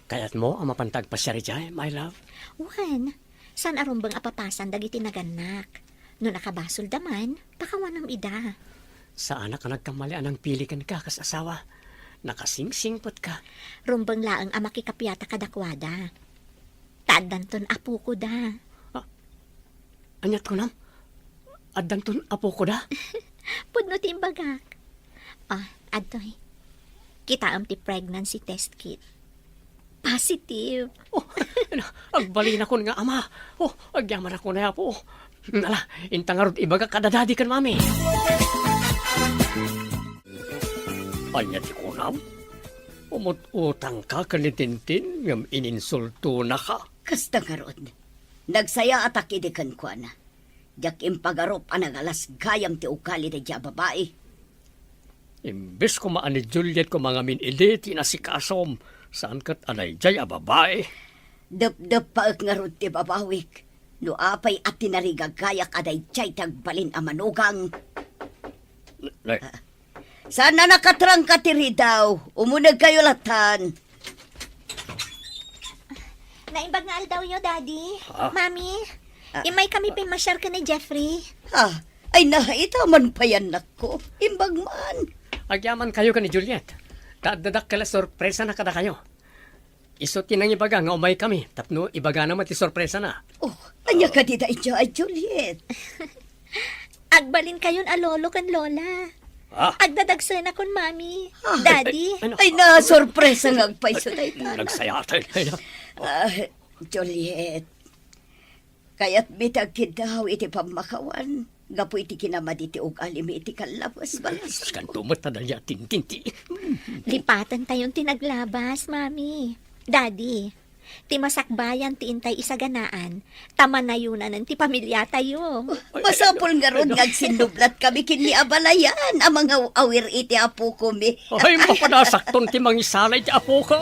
Kayatmo a mapanta agpasiar idiay, my love? Wen, saan a rumbeng a papasan dagiti nagannak. No nakabasolda man, pakawanem ida. Saanak a nagkamali a nangpili kenka kas asawa. Nakasingsingpetka. Rumbeng laeng a makikapiata kadakuada. Ta addanton apokoda. Ah, aniat kunam? Addanton apokoda? Pudno ti imbagak. Ah, adtoy. Kitaem ti pregnancy test kit. Positive. Oh, agbalinakon nga ama. Oh, agyamanakon a Apo. Ala, inta ngarud ibagak kada Daddy ken Mami. Ania ti kunam? Umut-utangka ken ni Tintin ngem ininsultonaka. Kasta ngarud, nagsayaatak idi kenkuana. Diak impagarup a nagalas gayam ti ugali daydiay a babai. Imbes koma a ni Juliet koma ngamin idi ti inasikasom, saan ket a daydiay a babai. Depdeppaek ngarud ti babawik. No apay a tinarigagayak a daydiay ti agbalin a manugang. Nay. Ah, saan a nakatrangka ti ridaw? Umunegkayo latan. Naimbag nga aldawyo, Daddy. Ah? Mami, Ah. Immaykami pimmasiar ken ni Jeffrey. Ah, ay, naita man pay, annakko. Imbag man. Agyamankayo ken ni Juliet. Ta adda dakkel a sorpresana kadakayo. Isu ti nangibaga nga umaykami tapno ibagana met ti sorpresana. Oh, ania kadi daydiay, Juliet? Agbalinkayon a lolo ken lola. Ah? Agdadagsenakon, Mami. Ah. Daddy. Ay, ay, ay, na, sorpresa nga agpayso dayta. Nagsayaatak. Ay, na. Ah, Juliet, kayatmi ti agkiddaw iti pammakawan gapu iti kinamadi ti ugalimi iti kallabas, balas. Sus, kanto met ta dayta tintinti. Lipatentayon ti naglabas, Mami. Daddy, ti masakbayan ti intay isaganaan, ta manayonanen ti pamilyatayo. Masapul ngarud nga agsinnublatkami ken ni abalayan a mangaw-awir iti apokomi. Ay, mapadasakton ti mangisala iti apoko.